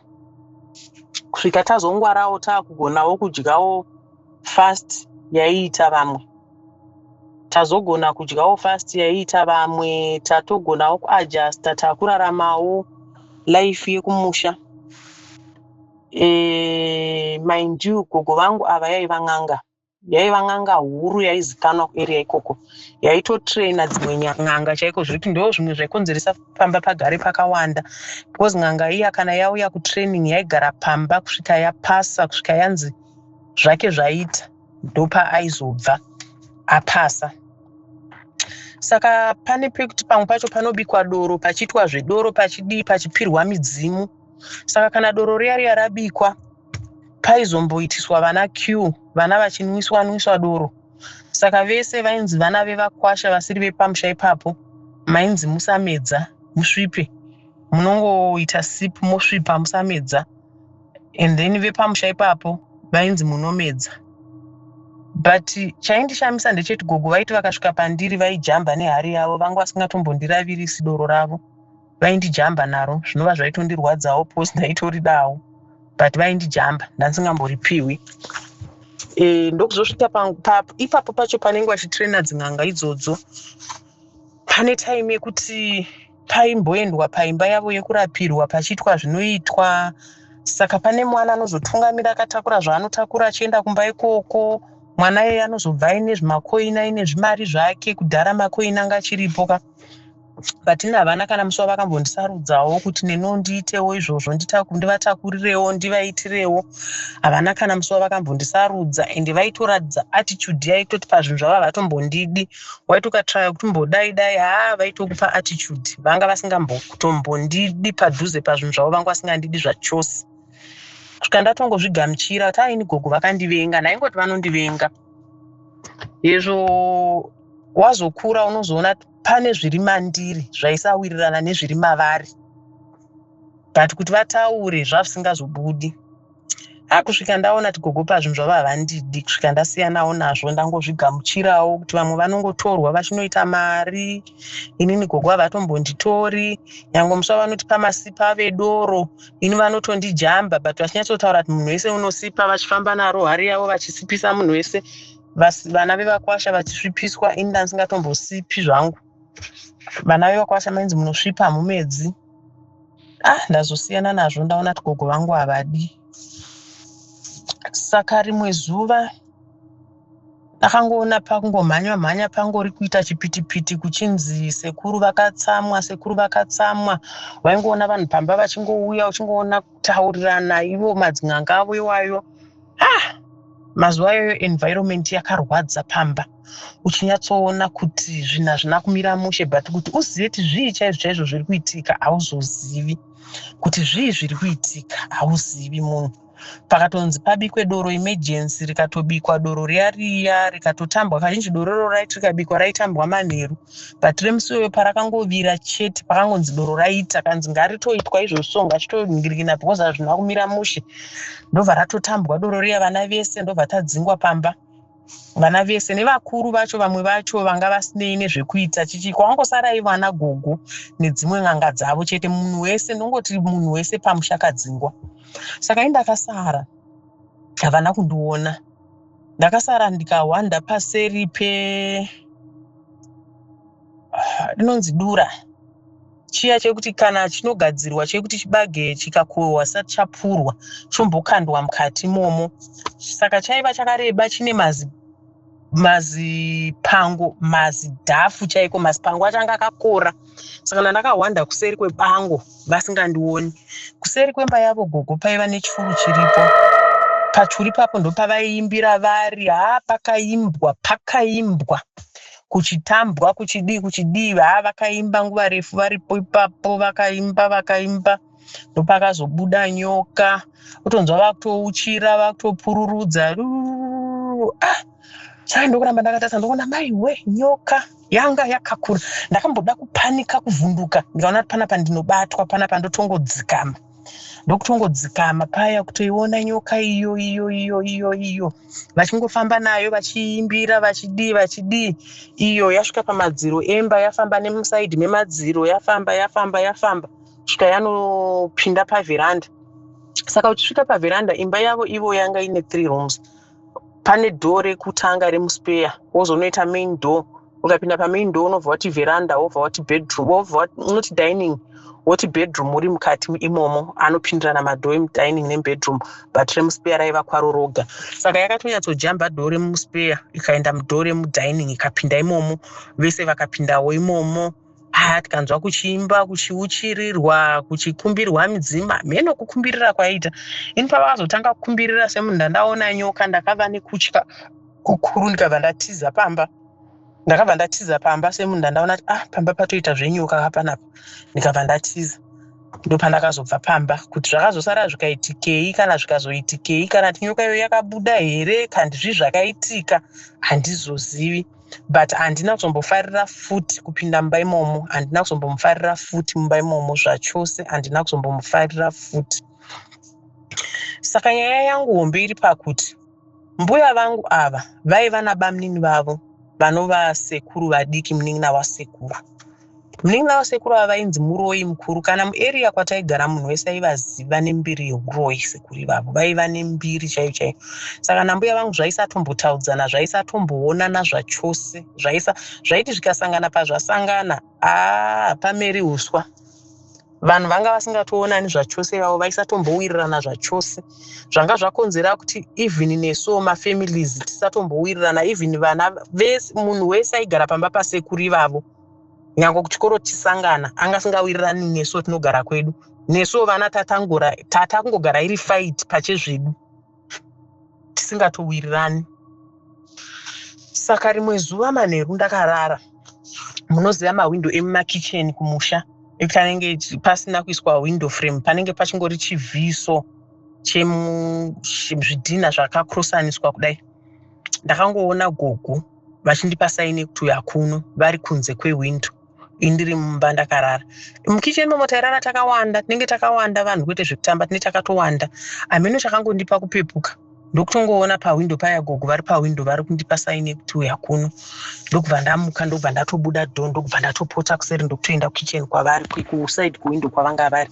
kusvika tazongwarawo taakugonawo kudyawo fast yaiita vamwe. Tazogona kudyawo fast yaiita vamwe, tatogonawo kuadjusta, takuraramawo life yekumusha. Mind you, gogo vangu ava yaiva n'anga, yaiva n'anga huru yaizikanwa kuarea ikoko, yaitotraina dzimwe n'anga chaiko, zvekuti ndo zvimwe zvaikonzeresa pamba pagare pakawanda, because n'anga iya kana yauya kutraining yaigara pamba kusvika yapasa, kusvika yanzi zvake zvaita, ndopaaizobva apasa. Saka pane pekuti pamwe pacho panobikwa doro, pachiitwa zvedoro, pachidii, pachipirwa midzimu. Saka kana doro riya riya rabikwa, paizomboitiswa vana q, vana vachinwiswa nwiswa doro. Saka vese vainzi vana vevakwasha vasiri vepamusha ipapo mainzi musamedza, musvipe, munongoita sip mosvipa, musamedza. And then vepamusha ipapo vainzi munomedza. But chaindishamisa ndecheti gogo vaiti vakasvika pandiri vaijamba nehari yavo, vanga vasingatombondiravirisi doro ravo, vaindijamba naro, zvinova zvaitondirwadzawo posi ndaitoridawo, but vaindijamba, ndandisingamboripiwi. Ndokuzosvika ipapo pacho panenge vachitraina dzin'anga idzodzo, pane time yekuti paimboendwa paimba yavo yekurapirwa pachiitwa zvinoitwa. Saka pane mwana anozotungamira akatakura zvaanotakura achienda kumba ikoko. Mwana iyeye anozobva aine zvimakoini, aine zvimari zvake. Kudhara makoini anga achiripo ka. But ini havana kana musi wavakambondisarudzawo kuti neniwo ndiitewo izvozvo, ndivatakurirewo, ndivaitirewo. Havana kana musi wavakambondisarudza, ende vaitoratidza attitude yaitoti pazvinhu zvavo havatombondidi. Waiti ukatraya kuti mbodai dai, haa, vaitokupa attitude. Vanga vasingambotombondidi padhuze pazvinhu zvavo, vanga vasingandidi zvachose, kusvika ndatongozvigamuchira kuti aini gogo vakandivenga. Ndaingoti vanondivenga. Hezvo, wazokura unozoona pane zviri mandiri zvaisawirirana nezviri mavari, but kuti vataure zvazvisingazobudi. A kusvika ndaona kuti gogo pazvinhu zvavo havandidi, kusvika ndasiyanawo nazvo, ndangozvigamuchirawo kuti vamwe vanongotorwa vachinoita mari, inini gogo havatombonditori. Nyange musi wavanotipa masipa vedoro, ini vanotondijamba, but vachinyatsotaura kuti munhu wese unosipa, vachifamba naro hari yavo vachisipisa munhu wese, vana vevakwasha vachisvipiswa, ini ndandisingatombosipi zvangu. Vana vevakwasha mainzi munosvipa hamumedzi. Ah, ndazosiyana nazvo, ndaona kuti gogo vangu havadi. Saka rimwe zuva ndakangoona pakungomhanywa mhanya, pangori kuita chipitipiti, kuchinzi sekuru vakatsamwa, sekuru vakatsamwa. Waingoona vanhu pamba vachingouya, uchingoona kutaurirana ivo madzin'anga avo iwayo. Ah, mazuva ayoyo environment yakarwadza pamba, uchinyatsoona kuti zvinhu hazvina kumira mushe, but kuti uzive kuti zvii chaizvo chaizvo zviri kuitika hauzozivi. Kuti zvii zviri kuitika hauzivi munhu. Pakatonzi pabikwe doro emergency, rikatobikwa doro riya riya, rikatotambwa. Kazhinji doro roro raiti rikabikwa raitambwa manheru, but remusi iyoyo parakangovira chete, pakangonzi doro raita, kanzi ngaritoitwa izvozvo, so ngachitoningirikina because hazvina kumira mushe. Ndobva ratotambwa doro riya, vana vese ndobva tadzingwa pamba, vana vese nevakuru vacho, vamwe vacho vanga vasinei nezvekuita chichi. Kwangosara vana gogo nedzimwe n'anga dzavo chete. Munhu wese, ndongoti munhu wese pamusha kadzingwa. Saka indakasara, havana kundiona, ndakasara ndikahwanda paseri pe rinonzi dura chiya chekuti kana chinogadzirwa chekuti chibage chikakohwa chisati chapurwa chombokandwa mukati imomo. Saka chaiva chakareba, chine mazipango mazidhafu chaiko, mazipango acho anga akakora. Saka ndandakahwanda kuseri kwebango vasingandioni. Kuseri kwemba yavo gogo paiva nechuru chiripo. Pachuru ipapo ndopavaiimbira vari. Haa, pakaimbwa, pakaimbwa, kuchitambwa, kuchidii kuchidii. Haa, vakaimba nguva refu varipo ipapo, vakaimba, vakaimba. Ndopakazobuda nyoka, utonzwa vakutouchira, vakutopururudza. Ah, saka ndokuramba ndakatarisa, ndokuona maiwe, nyoka yanga yakakura. Ndakamboda kupanika, kuvhunduka, ndikaona kuti panapa ndinobatwa, panapa ndotongodzikama. Ndokutongodzikama paya, kutoiona nyoka iyo iyo iyo iyo iyo, vachingofamba nayo, vachiimbira, vachidii vachidii. Iyo yasvika pamadziro emba, yafamba nemusaidhi memadziro, yafamba, yafamba, yafamba, svika yanopinda pavheranda. Saka uchisvika pavheranda, imba yavo ivo yanga ine three rooms. Pane door rekutanga remuspare, wozonoita main door. Ukapinda pamain door unobva wati veranda, wobva wati bedroom, wobva unoti dining, woti bedroom uri mukati imomo. Anopindirana madoor emudining nemubedroom, but remuspare raiva kwaro roga. Saka yakatonyatsojumpа door remuspare, ikaenda mudoor remudining, ikapinda imomo. Vese vakapindawo imomo. Ha, tikanzwa kuchiimba, kuchiuchirirwa, kuchikumbirwa midzima, mheno kukumbirira kwaiita. Ini pavakazotanga kukumbirira, semunhu ndandaona nyoka, ndakava nekutya kukuru, ndikabva ndatiza pamba. Ndakabva ndatiza pamba semunhu ndandaona kuti ah, pamba patoita zvenyoka kapanapa. Ndikabva ndatiza. Ndopandakazobva pamba. Kuti zvakazosara zvikaitikei, kana zvikazoitikei, kana kuti nyoka iyo yakabuda here, kandi zvii zvakaitika, handizozivi. But handina kuzombofarira futi kupinda mumba imomo, handina kuzombomufarira futi mumba imomo zvachose, handina kuzombomufarira futi. Saka nyaya yangu hombe iri pakuti mbuya vangu ava vaiva nabamunini vavo vanova sekuru vadiki, munin'ina wasekuru. Munin'ina wasekuru ava vainzi muroyi mukuru. Kana muarea kwataigara, munhu wese aivaziva nembiri yeuroyi. Sekuru ivavo vaiva nembiri chaiyo chaiyo. Saka nambuya vangu zvaisatombotaudzana, zvaisatomboonana zvachose. Zvaisa zvaiti zvikasangana, pazvasangana, aa, pameri uswa. Vanhu vanga vasingatoonani zvachose ivavo, vaisatombowirirana zvachose. Zvanga zvakonzera kuti even nesuwo mafamilies tisatombowirirana, even vana vese, munhu wese aigara pamba pasekuru ivavo, nyange kuchikoro tisangana, anga asingawirirani nesuwo tinogara kwedu. Nesuwo vana tatangora tatakungogara iri fight pachezvedu, tisingatowirirani. Saka rimwe zuva manheru ndakarara. Munoziva mahwindo emumakicheni kumusha ekuti anenge pasina kuiswa window frame, panenge pachingori chivhiso chezvidhina zvakakrosaniswa kudai. Ndakangoona gogo vachindipa sign yekuti uya kuno, vari kunze kwehwindo. Indiri mumba ndakarara mukicheni imomo. Tairara takawanda, tinenge takawanda vanhu, kwete zvekutamba, tine takatowanda. Hameno chakangondipa kupepuka, ndokutongoona pahwindo paya gogo vari pahwindo, vari kundipa sign yekuti uya kuno. Ndokubva ndamuka, ndokubva ndatobuda door, ndokubva ndatopota kuseri, ndokutoenda kukicheni kwavari, kuside kuwindo kwavanga vari.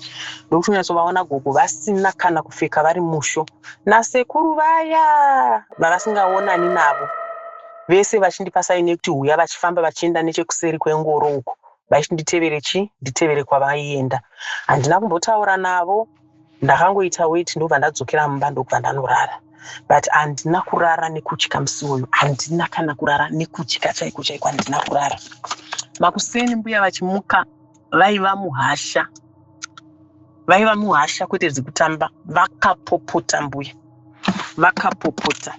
Ndokutonyatsovaona gogo vasina kana kupfeka, vari musho nasekuru vaya vavasingaonani navo vese, vachindipa sign yekuti uya, vachifamba vachienda nechekuseri kwengoro uko, vachinditevere chi nditevere kwavaienda. Handina kumbotaura navo, ndakangoita wait, ndobva ndadzokera mumba, ndobva ndanorara. But handina kurara nekutya musi uyu, handina kana kurara nekutya chaiko chaiko, handina kurara. Makuseni mbuya vachimuka vaiva muhasha, vaiva muhasha kwete dzekutamba. Vakapopota mbuya, vakapopota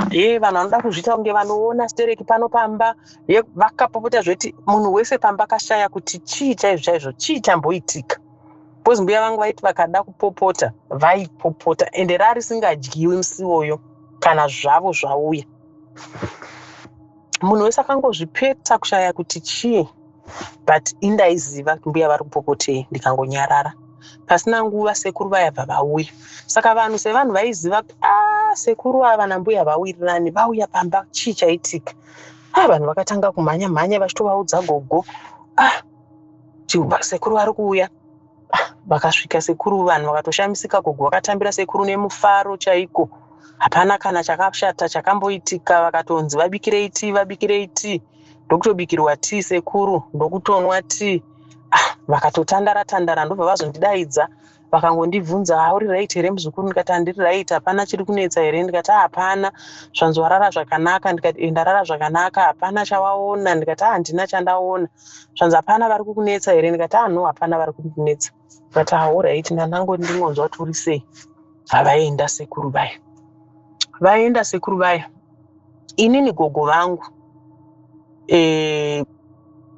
ye vanhu vanoda kuzviita kunge vanoona stereki pano pamba. Ye vakapopota zvekuti munhu wese pamba akashaya kuti chii chaizvo chaizvo, chii chamboitika, because mbuya vangu vaiti vakada kupopota vaipopota, ende rarisingadyiwi musi iwoyo kana zvavo zvauya. Munhu wese akangozvipeta kushaya kuti chii, but indaiziva kuti mbuya vari kupopotei, ndikangonyarara. Pasina nguva sekuru vayabva vauya. Saka vanhu sevanhu vaiziva kuti a sekuru ava nambuya vawirirani, vauya pamba, chii chaitika? A vanhu vakatanga kumhanya mhanya vachitovaudza gogo, ah, sekuru vari kuuya. Ah, vakasvika sekuru, vanhu vakatoshamisika. Gogo vakatambira sekuru nemufaro chaiko, hapana kana chakashata chakamboitika. Vakatonzi vabikirei tii, vabikirei tii, ndokutobikirwa tii sekuru, ndokutonwa tii. Ah, vakatotandara tandara, ndobva vazondidaidza, vakangondibvunza, "Uri right here, muzukuru?" Ndikati, "Handiri right." "Hapana chiri kunetsa here?" Ndikati, "Hapana." Zvanzi, "Warara zvakanaka?" Ndikati, "Ndarara zvakanaka." "Hapana chawaona?" Ndikati, "Handina chandaona." Zvanzi, "Hapana vari kukunetsa here?" Ndikati, "No, hapana vari kundinetsa." Ndikati, "Alright, ndandangoti ndingonzwa kuti uri sei." Havaenda sekuru vaya, vaenda sekuru vaya. Inini gogo vangu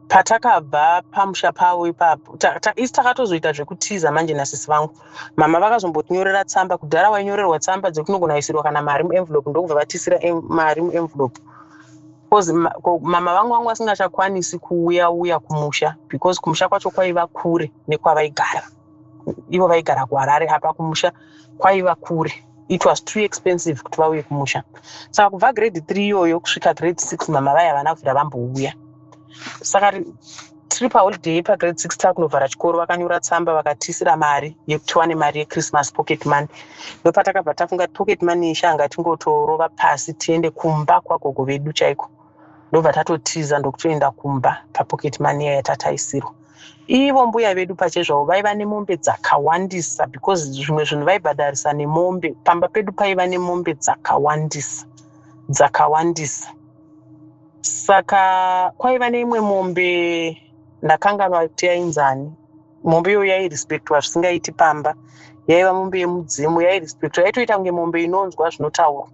patakabva pamusha pavo ipapo, isi takatozoita zvekutiza manje nasisi vangu. Mama vakazombotinyorera tsamba. Kudhara wainyorerwa tsamba dzekunogona kuisirwa kana mari muenvelope, ndokubva vatisira mari muenvelope, because mama vangu vangu vasingachakwanisi kuuya uya kumusha, because kumusha kwacho kwaiva kure nekwavaigara ivo. Vaigara kuHarare, apa kumusha kwaiva kure. It was too expensive kuti vauye kumusha. Saka kubva grade 3 iyoyo kusvika grade 6, mama vaya havana kubvira vambouya. Saka tiri paholiday pagrade 6, takunovhara chikoro, vakanyora tsamba, vakatisira mari yekuti tiwane mari yeChristmas, pocket money. Ndopatakabva tafunga pocket money isha, ngatingotorova pasi tiende kumba kwagogo vedu chaiko. Ndobva tatotiza, ndokutoenda kumba papocket money yatataisirwa. Ivo mbuya vedu pachezvavo vaiva nemombe dzakawandisa, because zvimwe zvinhu vaibhadharisa nemombe. Pamba pedu paiva nemombe dzakawandisa, dzakawandisa. Saka kwaiva neimwe mombe, ndakanganwa kuti yainzani. Mombe iyoyo yairespectwa zvisingaiti pamba, yaiva mombe yemudzimu, yairespectwa, yaitoita kunge mombe inonzwa zvinotaurwa,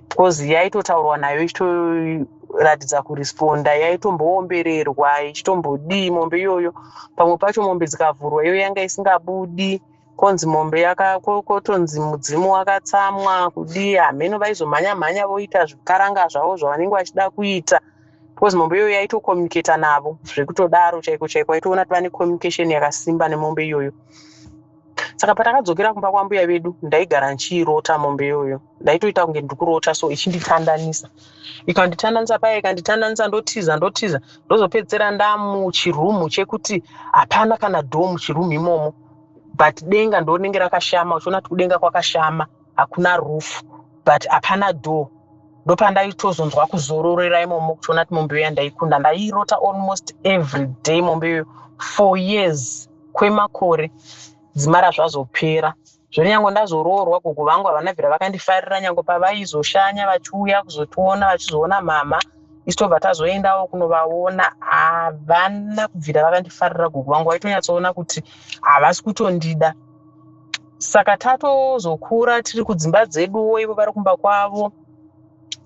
because yaitotaurwa nayo ichitoratidza kuresponda, yaitomboombererwa, ichitombodii mombe iyoyo. Pamwe pacho mombe dzikavhurwa, iyo yanga isingabudi, konzi mombe kotonzi mudzimu wakatsamwa kudii, hameno. Vaizomhanya mhanya voita zvikaranga zvavo zvavanenge vachida kuita, because mombe iyoyo yaitocommunicata navo zvekutodaro chaiko chaiko. Vaitoona kuti vane communication yakasimba nemombe iyoyo. Saka patakadzokera kumba kwambuya vedu, ndaigara ndichiirota mombe iyoyo. Ndaitoita kunge ndiri kurota so, ichinditandanisa, ikanditandanisa paya, ikanditandanisa, ndotiza, ndotiza, ndozopedzisira ndamuchirumu chekuti hapana kana door muchirumu imomo, but denga ndorinenge rakashama, uchiona kuti kudenga kwakashama, hakuna roof, but hapana door. Ndopandaitozonzwa kuzororera imomo, kuchiona kuti mombe iyo yandaikunda. Ndaiirota almost every day mombe iyoyo for years, kwemakore, dzimara zvazopera. Zvino nyange ndazoroorwa, gogo vangu havana bvira vakandifarira. Nyange pavaizoshanya vachiuya kuzotiona, vachizoona mama, isu tobva tazoendawo kunovaona, havana kubvira vakandifarira. Gogo vangu vaitonyatsoona kuti havasi kutondida. Saka tatozokura tiri kudzimba dzeduwo, ivo vari kumba kwavo.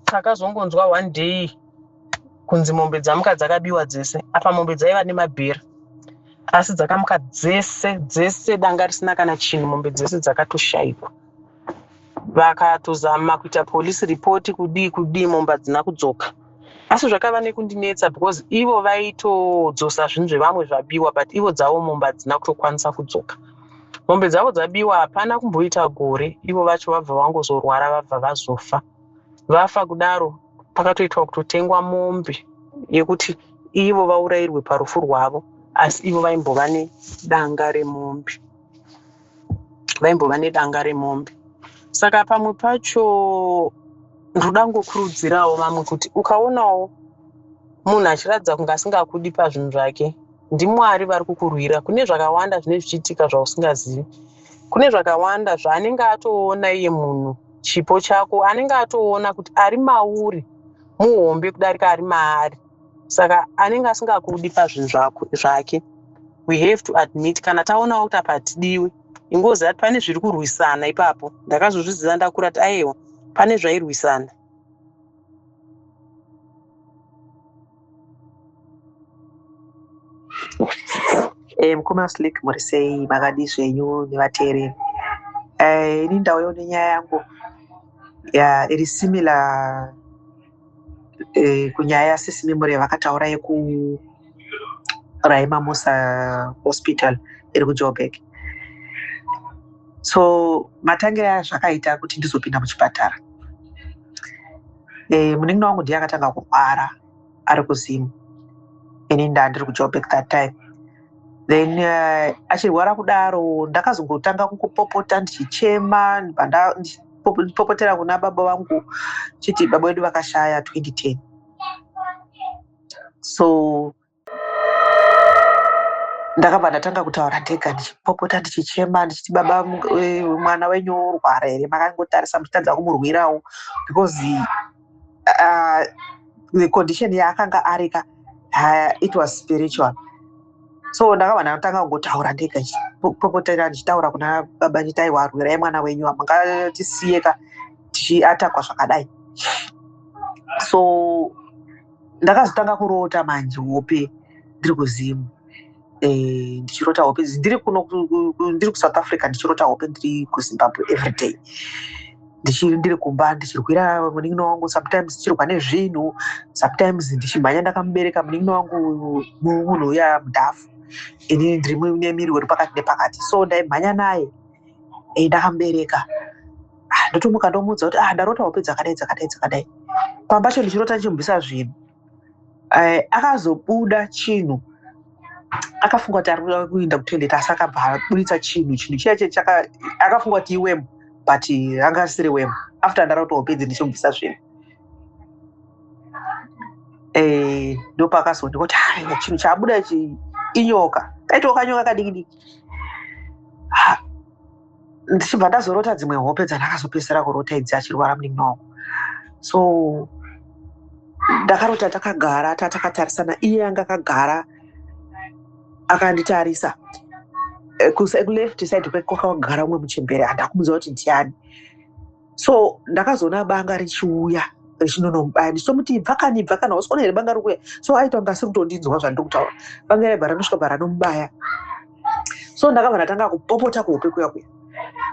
Takazongonzwa one day kunzi mombe dzamuka dzakabiwa dzese. Apa mombe dzaiva nemabhera, asi dzakamuka dzese dzese, danga risina kana chinhu, mombe dzese dzakatoshayikwa. Vakatozama kuita police report, kudii kudii, mombe hadzina kudzoka. Asi zvakava nekundinetsa because ivo vaitodzosa zvinhu zvevamwe zvabiwa but ivo dzavo mombe hadzina kutokwanisa kudzoka. Mombe dzavo dzabiwa hapana kumboita gore ivo vacho vabva vangozorwara vabva vazofa. Vafa kudaro pakatoitwa kutotengwa mombe yekuti ivo vaurayirwe parufu rwavo asi ivo vaimbova nedanga remombe. Vaimbova nedanga remombe. Saka pamwe pacho ndoda kungokurudzirawo vamwe kuti ukaonawo munhu achiratidza kunge asingakudi pazvinhu zvake ndimwari vari kukurwira kune zvakawanda zvine zvichiitika zvausingazivi kune zvakawanda zvaanenge atoona iye munhu chipo chako anenge atoona kuti ari mauri muhombe kudarika ari maari saka anenge asingakudi pazvinhu zvake we have to admit kana taonawo kuti apa hatidiwi ingoziva kuti pane zviri kurwisana ipapo ndakazozviziva ndakura kuti aiwa pane zvairwisana. Mukoma Slick muri sei makadii zvenyu nevateereri ini ndauyawo nenyaya yangu ya iri similar kunyaya yasisi Memory yavakataura yeku Rahima Musa Hospital iri kuJoburg. So matangiro azvakaita kuti ndizopinda muchipatara. Munin'ina wangu ndiye akatanga kurwara ari kuZim. Ini ndandiri kuJoburg that time. Then achirwara kudaro ndakazongotanga kungopopota ndichichema ndichipopotera kuna baba vangu chiti baba vedu vakashaya 2010. So ndakabva ndatanga kutaura ndega ndichipopota ndichichema ndichiti baba mwana wenyu orwara here makangotarisa muchitadza kumurwirawo because the condition yaakanga arika it was spiritual. So ndakabva ndatanga kungotaura ndega ndichipopotera ndichitaura kuna baba ndichiti aiwa rwirai mwana wenyu hamungatisiyeka tichiatakwa zvakadai. So ndakazotanga kurota manje hope ndiri kuZim. Ndichirota hope ndiri kuno ndiri kuSouth Africa ndichirota hope ndiri kuZimbabwe everyday. Ndiri kumba ndichirwira munin'ina wangu sometimes ndichirwa nezvinhu sometimes ndichimhanya ndakamubereka munin'ina wangu munhu uya mudhafu inini ndiri nemiri uri pakati nepakati so ndaimhanya naye ndakamubereka. Ndotomuka ndomuudza kuti ndarota hope dzakadai dzakadai dzakadai. Pamba pacho ndichirota ndichimubvisa zvinhu. Akazobuda chinhu akafunga kuti ari kuda kuenda kutoilet asi akabva aburitsa chinhu chinhu chiya chiya akafunga kuti iwemu but anga asiri wemu after ndarota hope idzi ndichimubvisa zvinhu. Ndopakazoonekwa kuti hai chinhu chabuda ichi inyoka kaitawo kanyoka kadiki diki. Ndichibva ndazorota dzimwe hope dzandakazopedzisira kurota idzi achirwara munin'ina wangu. So ndakarota takagara takatarisana iye anga akagara akanditarisa kuleft side kwake kwakagara umwe muchembere handakumuziva kuti ndiani. So ndakazoona banga richiuya richinonomubaya ndichitomuti ibva kani ibva kani hausi kuona here banga rikuuya. So aita kunge asiri kutondinzwa zvandiri kutaura. Banga raibva ranosvika bva ranomubaya. So ndakabva ndatanga kupopota kuhope kuya kuya.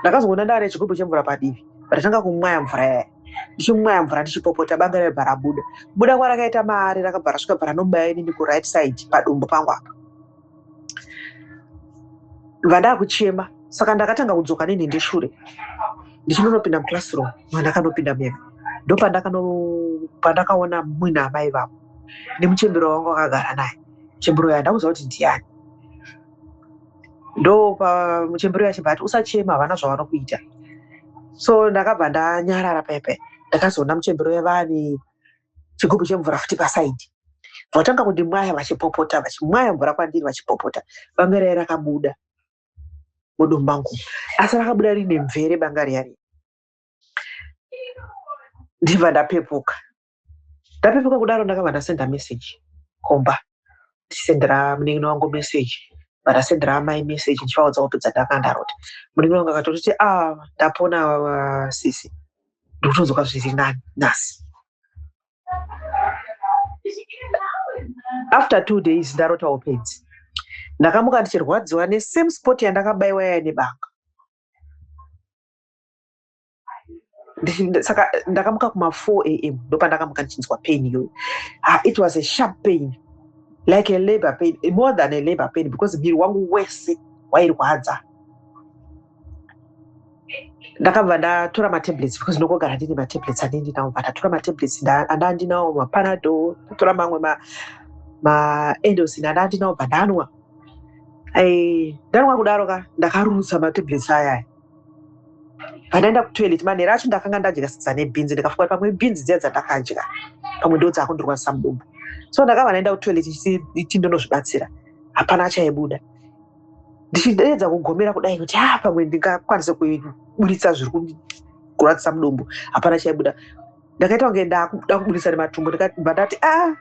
Ndakazoona ndava nechigubhu chemvura padivi ndatanga kumwaya mvura yaya. Ndichimwaya mvura ndichipopota banga raibva rabuda. Kubuda kwarakaita maari rakabva rasvika bva ranomubaya inini kuright side padumbu pangu apa. Ndibva ndakuchema saka ndakatanga kudzoka nenhende shure ndichinonopinda muclassroom mandakanopinda mega ndopandakaona muina amai vavo nemuchembero wangu akagara naye. Muchembero uyu handakuziva kuti ndiani. Ndopa muchembero uyu achibva ati usachema havana zvavanokuita. So ndakabva ndanyarara paya paya ndakazoona muchembero uya vane chigubhu chemvura futi pasaidi. Vatanga kundimwaya vachipopota vachimwaya mvura kwandiri vachipopota. Banga riya rakabuda mudumbu mangu asi rakabuda rine mvere banga riya riya. Ndibva ndapepuka. Ndapepuka kudaro ndakabva ndasenda message kumba ndichisendera munin'ina wangu message ndasendera amai message ndichivaudza hope dzandanga ndarota. Munin'ina wangu akatotiti ndapona sisi ndikutodzoka zviri nani nhasi. After 2 days ndarota hope idzi ndakamuka ndichirwadziwa nesame spot yandakabaiwa yaya nebanga. Saka ndakamuka kuma 4 am, ndopandakamuka ndichinzwa pain iyoyo. Ah, it was a sharp pain, like a labor pain, more than a labor pain, because miri wangu wese wairwadza. Ndakabva ndatora matablets, because ndongogara ndine matablets andindinawo. Bva ndatora matablets andandinawo, maPanadol, ndatora mamwe maEndocin andandinawo, bva ndanwa. Ndanwa kudaro ka, ndakarutsa matablets ayaya, pandaenda kutoilet. Manheru acho ndakanga ndadya sadza nebhinzi. Ndikafunga kuti pamwe bhinzi dziya dzandakadya, pamwe ndo dzakundirwadzisa mudumbu. So ndakabva ndaenda kutoilet ichindonozvibatsira. Hapana chaibuda. Ndichiedza kugomera kudai kuti a pamwe ndingakwanise kuburitsa zviri kurwadzisa mudumbu, hapana chaibuda. Ndakaita kunge ndakuda kuburitsa nematumbu. Ndikabva ndati a,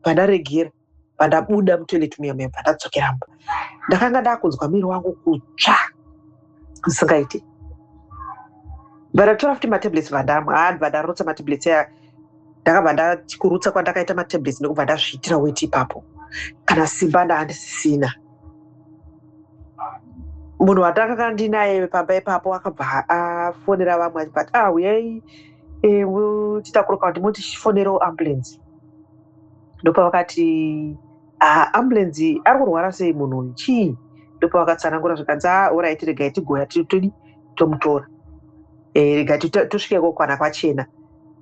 bva ndaregera. Bva ndabuda mutoilet muya muya, bva ndadzokera mumba. Ndakanga ndakunzwa miri wangu kutsva zvisingaiti. Bva ndatora futi matablets, bva ndamwa. Ha, bva ndarutsa matablets aya. Ndakabva ndakurutsa kwandakaita matablets ndokubva ndazviitira weti ipapo. Kana simba ndaandisisina. Munhu wandakanga ndinaye pamba ipapo akabva afonera vamwe achibva ati, "Ah, uyai titakura kuti mutifonerawo ambulance." Ndopavakati, "Ah, ambulance, ari kurwara sei munhu uyu, chii?" Ndopavakatsanangura, zvikanzi, "A, alright, regai tigoya todi tomutora. Regai tosvika ikoko kana kwachena."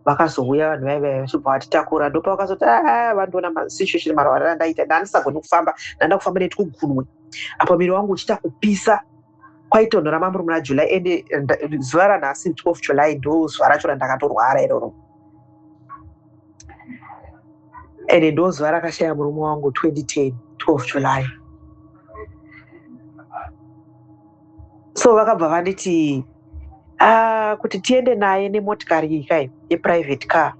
Vakazouya vanhu vaiva vachibva vatitakura. Ndopavakazoti, "A, vandiona masituation, marwariro andaita, ndandisagoni kufamba, ndanda kufamba netikugunwe apo, miri wangu uchiita kupisa." Kwaitonhora mamuri muna July, ende zuva ranhasi 12 July ndo zuva racho randakatorwara iroro, ende ndo zuva rakashaya murume wangu, 2010 12 July. So vakabva vanditi, ah, kuti tiende naye nemotikari iyi kai, yeprivate car,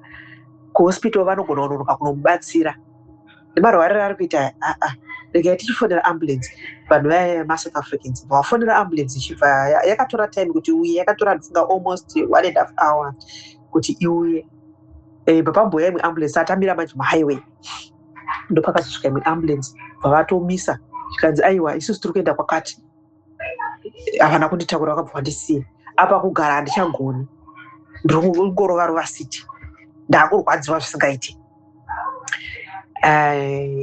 kuhospital, vanogona kunonoka kunomubatsira nemarwariro ari kuita. Aa, regai tichifonera ambulance. Vanhu vaya maSouth Africans vafonera ambulance, ichibva yakatora time kuti iuye. Yakatora, ndifunga, almost one and half hour kuti iuye. Papamboya imwe ambulance, atamira manje muhighway, ndopakazosvika imwe ambulance, bva vatomisa, zvikanzi, "Aiwa, isusu tiri kuenda kwakati." Havana kunditakura, vakabva vandisiya. Apa kugara handichagoni, ndiri kungorova rova city, ndakurwadziwa zvisingaiti.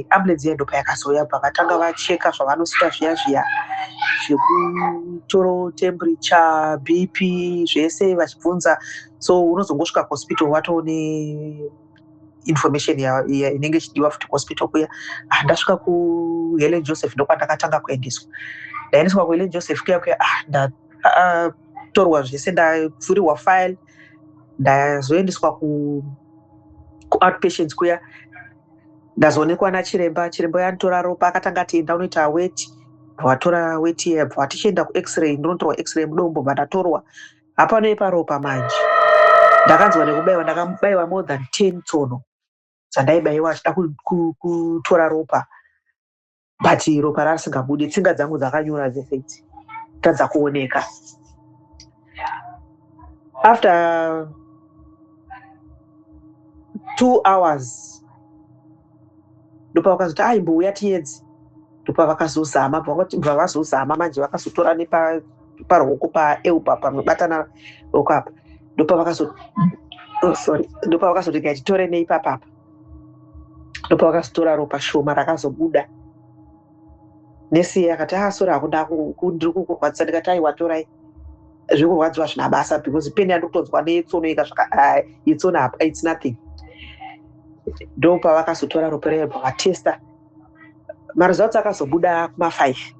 Ambulance iya ndopayakazouya, bva vatanga vacheka zvavanosiita zviya zviya zvekutoro temperature, BP, zvese vachibvunza. So unozongosvika kuhospital watone information inenge ichidiwa futi kuhospital kuya. Ah, ndasvika kuHelen Joseph, ndokwandakatanga kuendeswa. Ndaendeswa kuHelen Joseph kuya kuya. Ah, ndatorwa zvese, ndapfurirwa file, ndazoendeswa kuoutpatients kuya. Ndazoonekwa nachiremba. Chiremba yanditora ropa, akatanga ati, "Enda unoita weti." Bva watora weti iya, bva tichienda kuX-ray, ndinotorwa X-ray mudumbu. Bva ndatorwa, hapano paropa manje. Ndakanzwa nekubayiwa, ndakabayiwa more than 10 tsono dzandaibayiwa achida kutora ropa, but ropa rarisingabudi. Tsinga dzangu dzakanyura dzese idzi, tadza kuoneka. After 2 hours ndopavakazoti, "Aimbouya tiedze." Ndopavakazozama, bva vazozama manje, vakazotora neparuoko paelbow panobatana ruoko apa. Ndopavakazo, oh, sorry, ndopavakazoti, "Ngatitore neipapapa." Ndopavakazotora ropa shoma rakazobuda. Nesi akati, "Ah, sorry, hakuna, ndiri kukurwadzisa." Ndikati, "Aiwa, torai, zvekurwadziwa zvina basa, because pain yandiri kutonzwa netsono yetsono apa, it's nothing." Ndopavakazotora ropa rero, vakatesta. Maresults akazobuda kuma5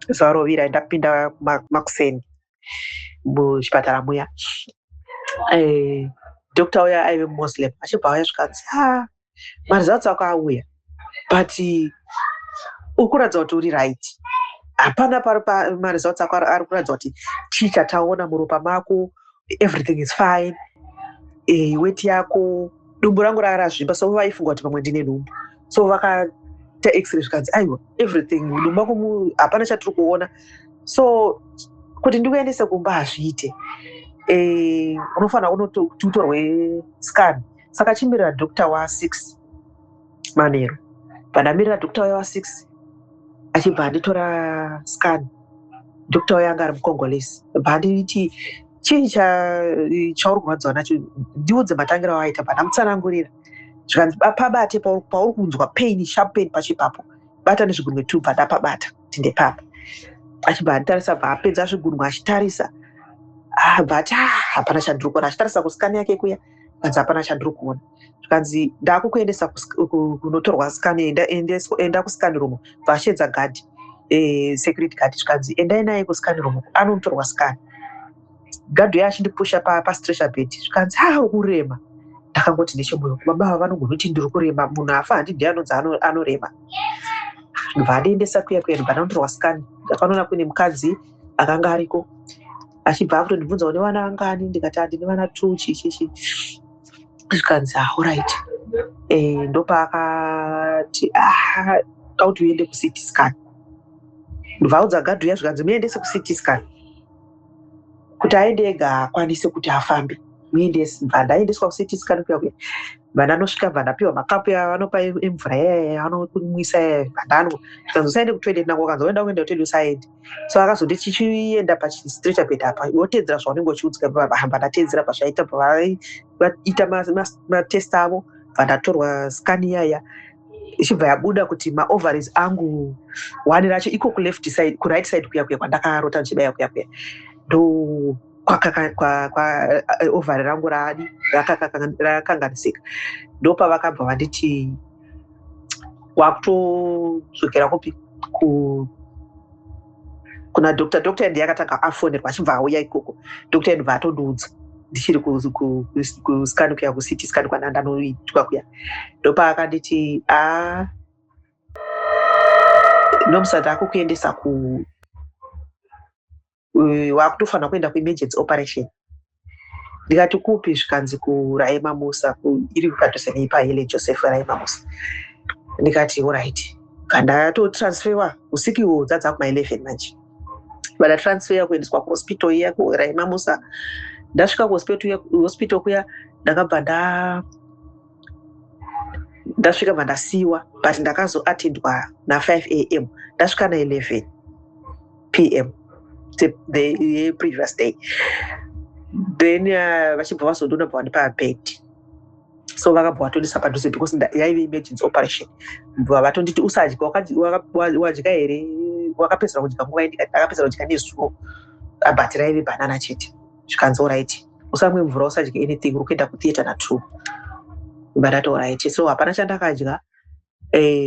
zuva rovira. Ndapinda makuseni muchipatara muya, doctor uya aive Muslim, achibva auya, zvikanzi, "A, maresults ako auya, but uri kuratidza kuti uri right. Hapana pari maresults ako ari kuratidza kuti chii chataona muropa mako. Everything is fine. Weti yako." Dumbu rangu ranga razvimba, so vaifunga kuti pamwe ndine nhumbu, so vakaita X-ray, zvikanzi, "Aiwa, everything, mudumbu mako hapana chatiri kuona. So kuti ndikuendese kumba hazviite. Unofanira kuti utorwe scan. Saka chimirira doctor wa6 manheru." Pandamirira doctor uya wa6, achibva anditora scan. Doctor uya anga ari muCongolese. Bva anditi, Chii chauri kurwadziwa nacho? Ndiudze matangiro awaita. Pandamutsanangurira, zvikanzi, "Pabate pauri kunzwa pain, sharp pain pacho ipapo, bata nezvigunwe two." Bva ndapabata kuti ndepapa. Achibva anditarisa, bva apedza zvigunwe achitarisa, bva ati, "Ah, hapana chandiri kuona." Achitarisa kuscan yake kuya, kanzi, "Hapana chandiri kuona." Zvikanzi, "Ndakukuendesa kunotorwa scan, enda kuscan room." Bva ashedza guard, security guard. Zvikanzi, "Endai naye kuscan room, anonotorwa scan." Guard uya achindipusha pastretcher bed. Zvikanzi, "Ha, uri kurema." Ndakangoti nechemoyo, baba ava vanogona kuti ndiri kurema, munhu afa handidi anonzi anorema. Ndobva andiendesa kuya kuya, ndobva ndanotorwa scan. Ndakanoona kune mukadzi akanga ariko, achibva akutondibvunza, "Une vana vangani?" Ndikati, "Handine vana two," chichichi. Zvikanzi, "Alright." Ndopaakati, "Ah, da kuti uende kuCT scan." Ndobva audza guard uya, zvikanzi, "Muendese kuCT scan, kuti aende ega haakwanise kuti afambe, muendese." Bva ndaendeswa kuCT scan kuya kuya. Bva ndanosvika, bva ndapiwa makapu avanopa emvura yaya, vanokumwisa yaya. Bva ndanwa. Zvikanzi, "Usaende kutoilet nangu." Wakanzi, "Waenda kuenda kutoilet, usaende." So akazonditi, "Chichienda pachistretcher bed apa, wotedzera zvaunenge uchiudzwa." Bva ndatedzera pazvaita, bva vaita matest avo. Bva ndatorwa scan iyaya, ichibva yabuda kuti maovaries angu, one racho iko kuleft side, kuright side kuya kuya kwandakarota ndichibaya kuya kuya, ndo kwa ovary rangu radi rakanganisika. Ndopavakabva vanditi, "Wakutodzokera kupi?" Kuna doctor. Doctor ndiye akatanga afonerwa, achibva auya ikoko. Doctor ndobva atondiudza ndichiri kuscan kuya, kuCT scan kwanandanoitwa kuya. Ndopaakanditi, "A, nomusati akukuendesa ku wakutofanira kuenda kuemergency operation." Ndikati, "Kupi?" Zvikanzi, "KuRaima Musa, iri padhuze neipaHelen Joseph, Raima Musa." Ndikati, "Alright." Kandatotransferwa usiku, dzadza kuma11 manje. Vandatransferwa kuendeswa kuhospital iya, kuRaima Musa. Ndasvika kuhospital kuya, ndakabva ndasvika, bva ndasiyiwa, but ndakazoatendwa na5 a.m. Ndasvika na11 p.m. the previous day. Then vachibva vazondiona, bva vandipa bed. So vakabva vatondisa padhuze because yaive emergency operation. Bva vatonditi, "Usadya. Wadya here? Wakapedzera kudya nguva?" Ndikati, "Ndakapedzera kudya nezuro, but raive banana chete." Zvikanzi, "Alright, usamwe mvura, usadya anything, uri kuenda kutheatre na2." Bva ndati, "Alright." So hapana chandakadya.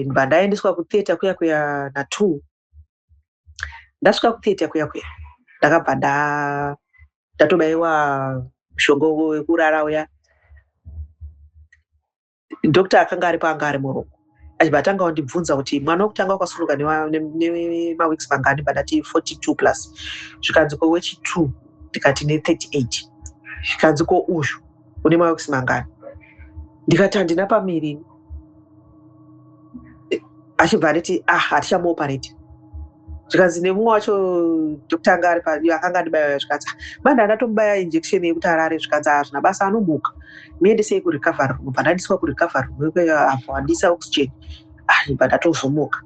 Bva ndaendeswa kutheatre kuya kuya na2. Ndasvika kutheatre kuya kuya, ndakabva ndatobayiwa mushonga wekurara uya. Doctor akanga aripo anga ari murungu, achibva atanga kundibvunza kuti, "Mwana wekutanga wakasununguka nemaweeks mangani?" Bva ndati, 42 plus. Zvikanzi, "Ko wechi2?" Ndikati, "Ne38." Zvikanzi, "Ko uyu une maweeks mangani?" Ndikati, "Handina pamiri." Achibva anditi, "Ah, hatichamuoperate." Zvikanzi nemumwe wacho doctor anga ari akanga andibaya, zvikanzi, "Manje andatomubaya injection yekuti arare." Zvikanzi, "Hazvina basa, anomuka, muendesei kurecovery room." Bva ndaendeswa kurecovery room, abva wandisa oxygen. Ah, bva ndatozomuka.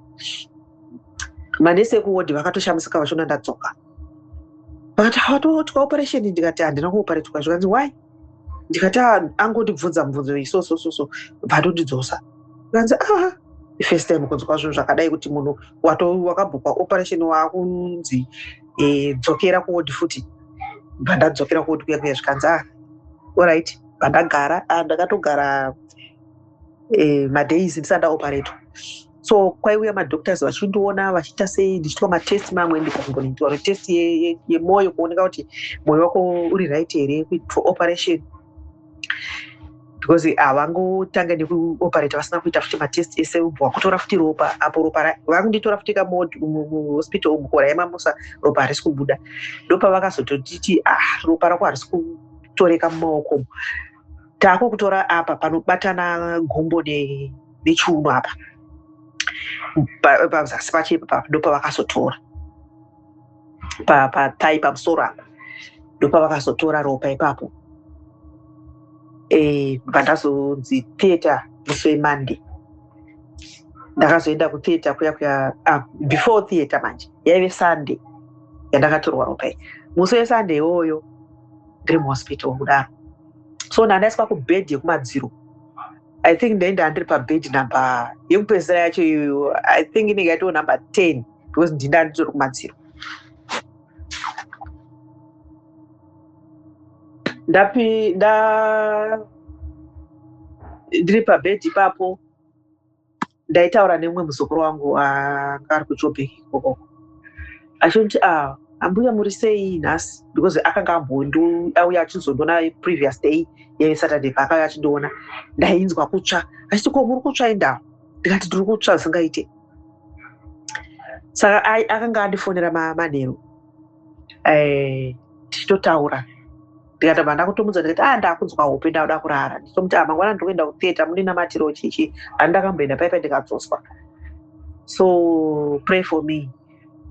Manesi ekuwodhi vakatoshamisika vachiona ndadzoka. Vakati, "Watoitwa operation?" Ndikati, "Handina kuoperetwa." Zvikanzi, "Why?" Ndikati, "Ah, angondibvunza mubvunzo iyi so so so so, bva atondidzosa." Zvikanzi, "Ah, first time kunzwa zvinhu zvakadai, kuti munhu wakabhukwa operation waakunzi dzokera kuwodhi futi." Bva ndadzokera kuwodhi kuya kuya. Zvikanzi, "Ah, alright." Bva ndagara. Ah, ndakatogara madays ndisati ndaoperetwa. So kwaiuya madoctors vachindiona, vachiita sei, ndichiitwa matest mamwe. Ndikazongonoitwa test yemwoyo kuoneka kuti mwoyo wako uri right here for operation, because havangotanga nekuoperata vasina kuita futi matest ese. Ubva wakutora futi ropa apo, ropa vakunditora futi kamuhospital umu kuRaima Musa, ropa harisi kubuda. Ndopavakazototiti, "Ah, ropa rako harisi kutoreka mumaoko umu, taakukutora apa panobatana gumbo nechiuno apa, pazasi pacho ipapa." Ndopavakazotora pathigh, pamusoro apa, ndopavakazotora ropa ipapo. Bva ndazonzi theatre musi weMonday. Ndakazoenda kutheatre kuya kuya. Ah, before theatre manje, yaive Sunday yandakatorwa ropa iyi. Musi weSunday iwoyo Ndiri muhospital kudaro, so ndandaiswa kubhedhi yekumadziro. I think ndaenda ndiri pabhedhi number yekupedzisira yacho iyoyo. I think inenge yaitoo number 10 because ndinda nditori kumadziro. Ndapi nda ndiri pabhedhi ipapo, ndaitaura nemumwe muzukuru wangu anga ari kuJobek ikokoko, achinditi, "Ah, ambuya, muri sei nhasi?" Because akanga auya achizondiona previous day yeSaturday. Paakauya achindiona, ndainzwa kutsva. Achiti, "Ko, muri kutsva indawo?" Ndikati, "Ndiri kutsva zvisingaite." Saka akanga andifonera manheru, tichitotaura, ndikatobva ndakutomudza, ndikati, "A, ndakunzwa hope, ndakuda kurara." Ndichomuti, "A, mangwana ndiri kuenda kutheatre, mundinamatiro chichi handakamboenda paipa, ndikadzoswa, so pray for me."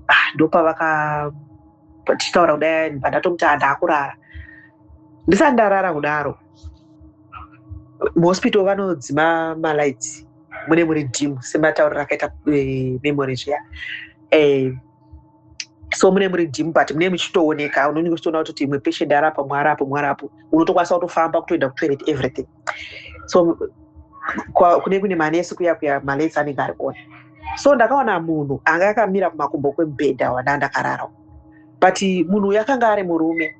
Ah, ndopavaka tichitaura kudai, ndatomuti, "Ah, ndakurara." Ndisati ndarara kudaro, muhospital vanodzima malights, mune muri dim, sematauriro akaita Memory zviya. So mune muri dim, but mune muchitooneka, unonge uchitoona kuti imwe patient arapa, mwe arapo, mwe arapo, unotokwanisa kutofamba, kutoenda kutoilet, everything. So kune manesi kuya kuya, malights anenge ari on. So ndakaona munhu anga akamira kumakumbo kwemubhedha wanda ndakarara, but munhu uyu akanga ari murume.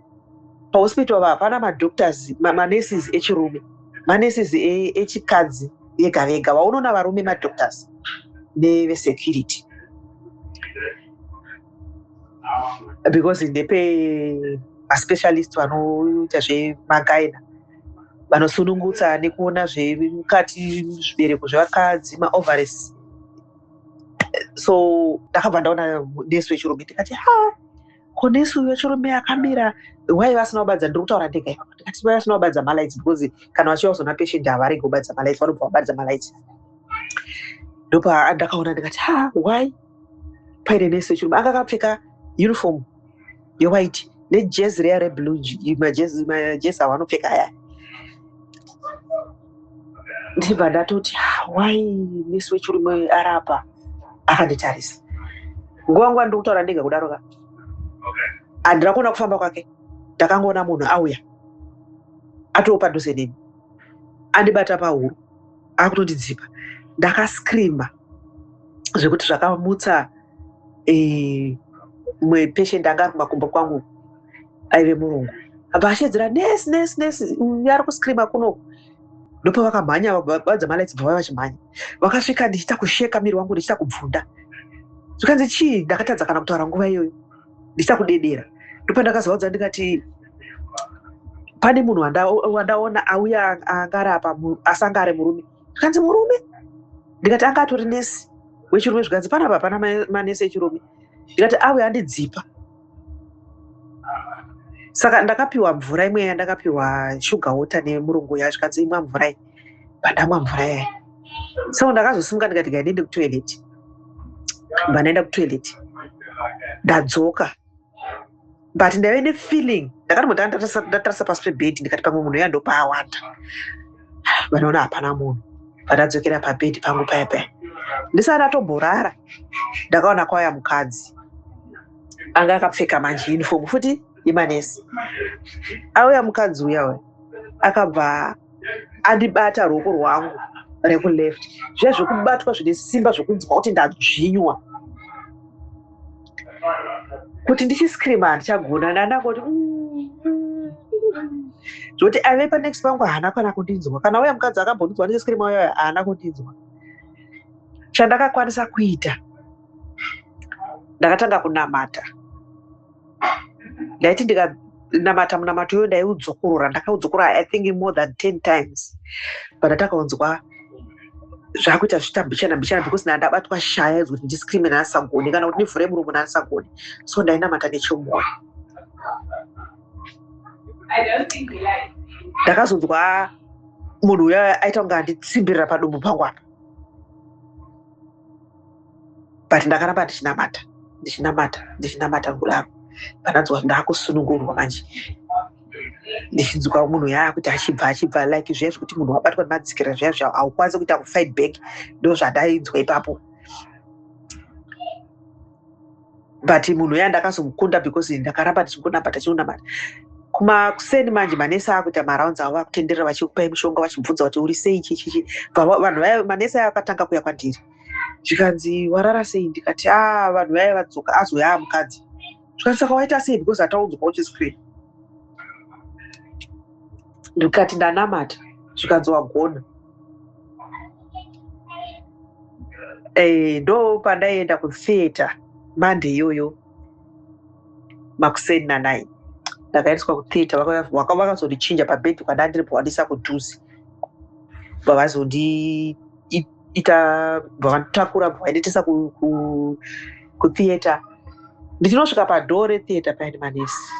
Pahospital hapana madoctors, manurses echirume, manurses echikadzi vega vega. Vaunoona varume madoctors nevesecurity, because ndepe maspecialist vanoita zvemagaina, vanosunungutsa nekuona zvemukati, zvibereko zvevakadzi, maovaries. So ndakabva ndaona nesi wechirume, ndikati, "Ha, ko nesi uyu wechirume akamira, wai vasina kubatidza?" Ndiri kutaura ndega ipapo, ndikati, "Wai vasina kubatidza malights?" Because kana vachiuya kuzoona patient havaregi kubatidza malights, vanobva vabatidza malights. Ndopa ndakaona, ndikati, "Ha, why paine nesi wechirume?" Anga akapfeka uniform yewhite nejezi riya reblue, majezi avanopfeka aya. Ndibva ndatoti, "Why nesi wechirume arapa akanditarisa?" Nguva nguva ndiri kutaura ndega kudaro ka, handina kuona kufamba kwake. Ndakangoona munhu auya atoo padhuze neni, andibata pahuro, akutondidzipa. Ndakascreama zvekuti zvakamutsa mumwe patient anga ari kumakumbo kwangu, aive murungu. Abva ashedzera, "Nesi, nesi, nesi, uyu ari kuscreama kunoku." Ndopavakamhanya, vadza malights, bva vava vachimhanya. Vakasvika ndichiita kusheka miri wangu, ndichiita kubvunda. Zvikanzi, "Chii?" Ndakatadza kana kutaura nguva iyoyo, ndichiita kudedera. Ndopandakazovaudza, ndikati, "Pane munhu wandaona auya, anga ari apa, asi anga ari murume." Zvikanzi, "Murume?" Ndikati, "Anga atori nesi wechirume." Zvikanzi, "Panapa hapana manesi echirume." Ndikati, "Auya andidzipa." Saka ndakapiwa mvura imwe, yandakapiwa sugar water nemurungu uya. Zvikanzi, "Imwa mvura iyi." Pandamwa mvura yaya, so ndakazosimuka, ndikati, "Gai ndiende kutoilet." Bva ndaenda kutoilet, ndadzoka, but ndaive nefeeling. Ndakati ndatarisa pasi pebhedhi, ndikati, "Pamwe munhu uya ndopaawanda." Vanoona hapana munhu. Pandadzokera pabhedhi pangu paya paya, ndisati ndatomborara, ndakaona kwauya mukadzi anga akapfeka manje uniform futi yemanesi. Auya mukadzi uya uya, akabva andibata ruoko rwangu rekuleft, zviya zvekubatwa zvine simba, zvekunzwa kuti ndadzvinywa, kuti ndichiscreama handichagona. Ndandangoti Zvokuti aive panext pangu haana kana kundinzwa. Kana uya mukadzi akambondinzwa ndichiscreama uya, haana kundinzwa. Chandakakwanisa kuita, ndakatanga kunamata. Ndaiti ndikanamata munamato iyoyo, ndaiudzokorora. Ndakaudzokorora, I think, more than 10 times, but ndatakanzwa zvakuita zviita mbichana mbichana, because ndandabatwa shaya kuti ndiscreame naasagoni, kana kuti ndivhure muromo naasagoni. So ndainamata nechemwoyo. Ndakazonzwa munhu uya aita kunge anditsimbirira padumbu pangu apa, but ndakaramba ndichinamata, ndichinamata, ndichinamata kudaro. Pandanzwa ndakusunungurwa manje, ndichinzwa munhu yaakuti achibva achibva, like zviya zvekuti munhu wabatwa nemadzikira zviya zviya, haukwanisi kuita kufight back. Ndo zvandainzwa ipapo. But munhu uya ndakazomukunda, because ndakaramba ndichingonamata, chingonamata. Kumakuseni manje manesi akuita marounds avo, vakutenderera vachikupai mushonga, vachibvunza kuti uri sei, chichichi. Vanhu vaya manesi aya akatanga kuuya kwandiri, zvikanzi, "Warara sei?" Ndikati, "A, vanhu vaya vadzoka." Azouya mukadzi, zvikanzi, "Saka waita sei? Because hataudzwa uchiscreen." Ndikati, "Ndanamata." Zvikanzi, "Wagona." Ndo pandaienda kutheatre Monday iyoyo makuseni na9. Ndakaendeswa kutheatre, vakazondichinja pabhedhi kwandandiri, pavandisa kudhuze, vavazondiita, vakanditakura, vainditisa kutheatre. Ndichinosvika padoor retheatre, paine manesi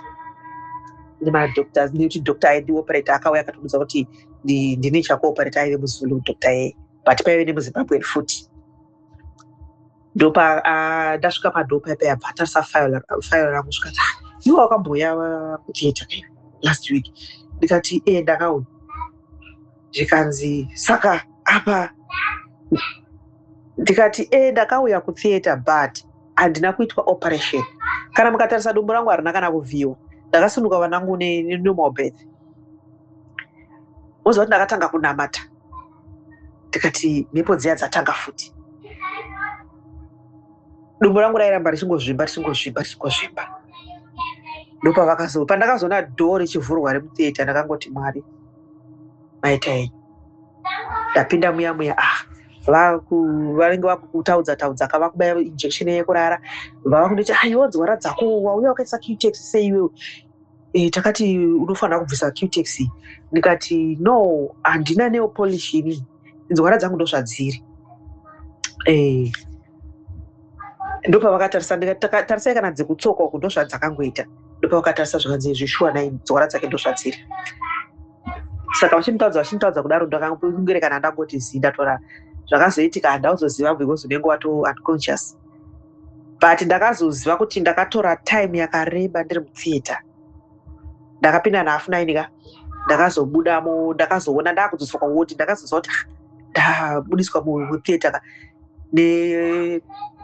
nemadoctors, nekuti doctor aindioperata akauya akatobudza kuti ndine chakuoperata. Aive muZulu doctor yeye, but paive nemuZimbabwean futi. Ndopa ndasvika padoor paipa, abva atarisa file rangu, svikati, "Ah, iwe wakambouya kutheatre last week." Ndikati, "E, ndakauya." Zvikanzi, "Saka apa?" Ndikati, "E, ndakauya kutheatre, but handina kuitwa operation. Kana mukatarisa dumbu rangu, harina kana kuvhiyiwa. Ndakasunuka vanangu nenormal birth." Moziva kuti ndakatanga kunamata, ndikati mhepo dziya dzatanga futi. Dumbu rangu rairamba richingozvimba, richingozvimba, richingozvimba. Ndopavakazo pandakazoona door richivhurwa remutheatre, ndakangoti, "Mwari, maita henyu." Ndapinda muya muya, ah, vanenge vakutaudza taudza ka, vakubaya injection yekurara, vava kunditi, "Aiwa, nzwara dzako, wauya wakaisa Cutex sei iwewe? Takati unofanira kubvisa Cutex." Ndikati, "No, handina nail polish ini, nzwara dzangu ndozvadziri." Ndopavakatarisa, ndikati, "Tarisai kana dzekutsoka uku, ndozvadzakangoita." Ndopavakatarisa, zvikanzi, "Zvishuwa nai, nzwara dzake ndozvadziri." Saka vachinditaudza, vachinditaudza kudaro, ndakangoerekana ndangoti zii, ndatora. Zvakazoitika handauzoziva because unenge wato unconscious, but ndakazoziva kuti ndakatora time yakareba ndiri mutheatre. Ndakapinda nahalf 9 ka, ndakazobudamo, ndakazoona ndakudzoswa kuward. Ndakazoziva kuti, ah, ndabudiswa mutheatre ka,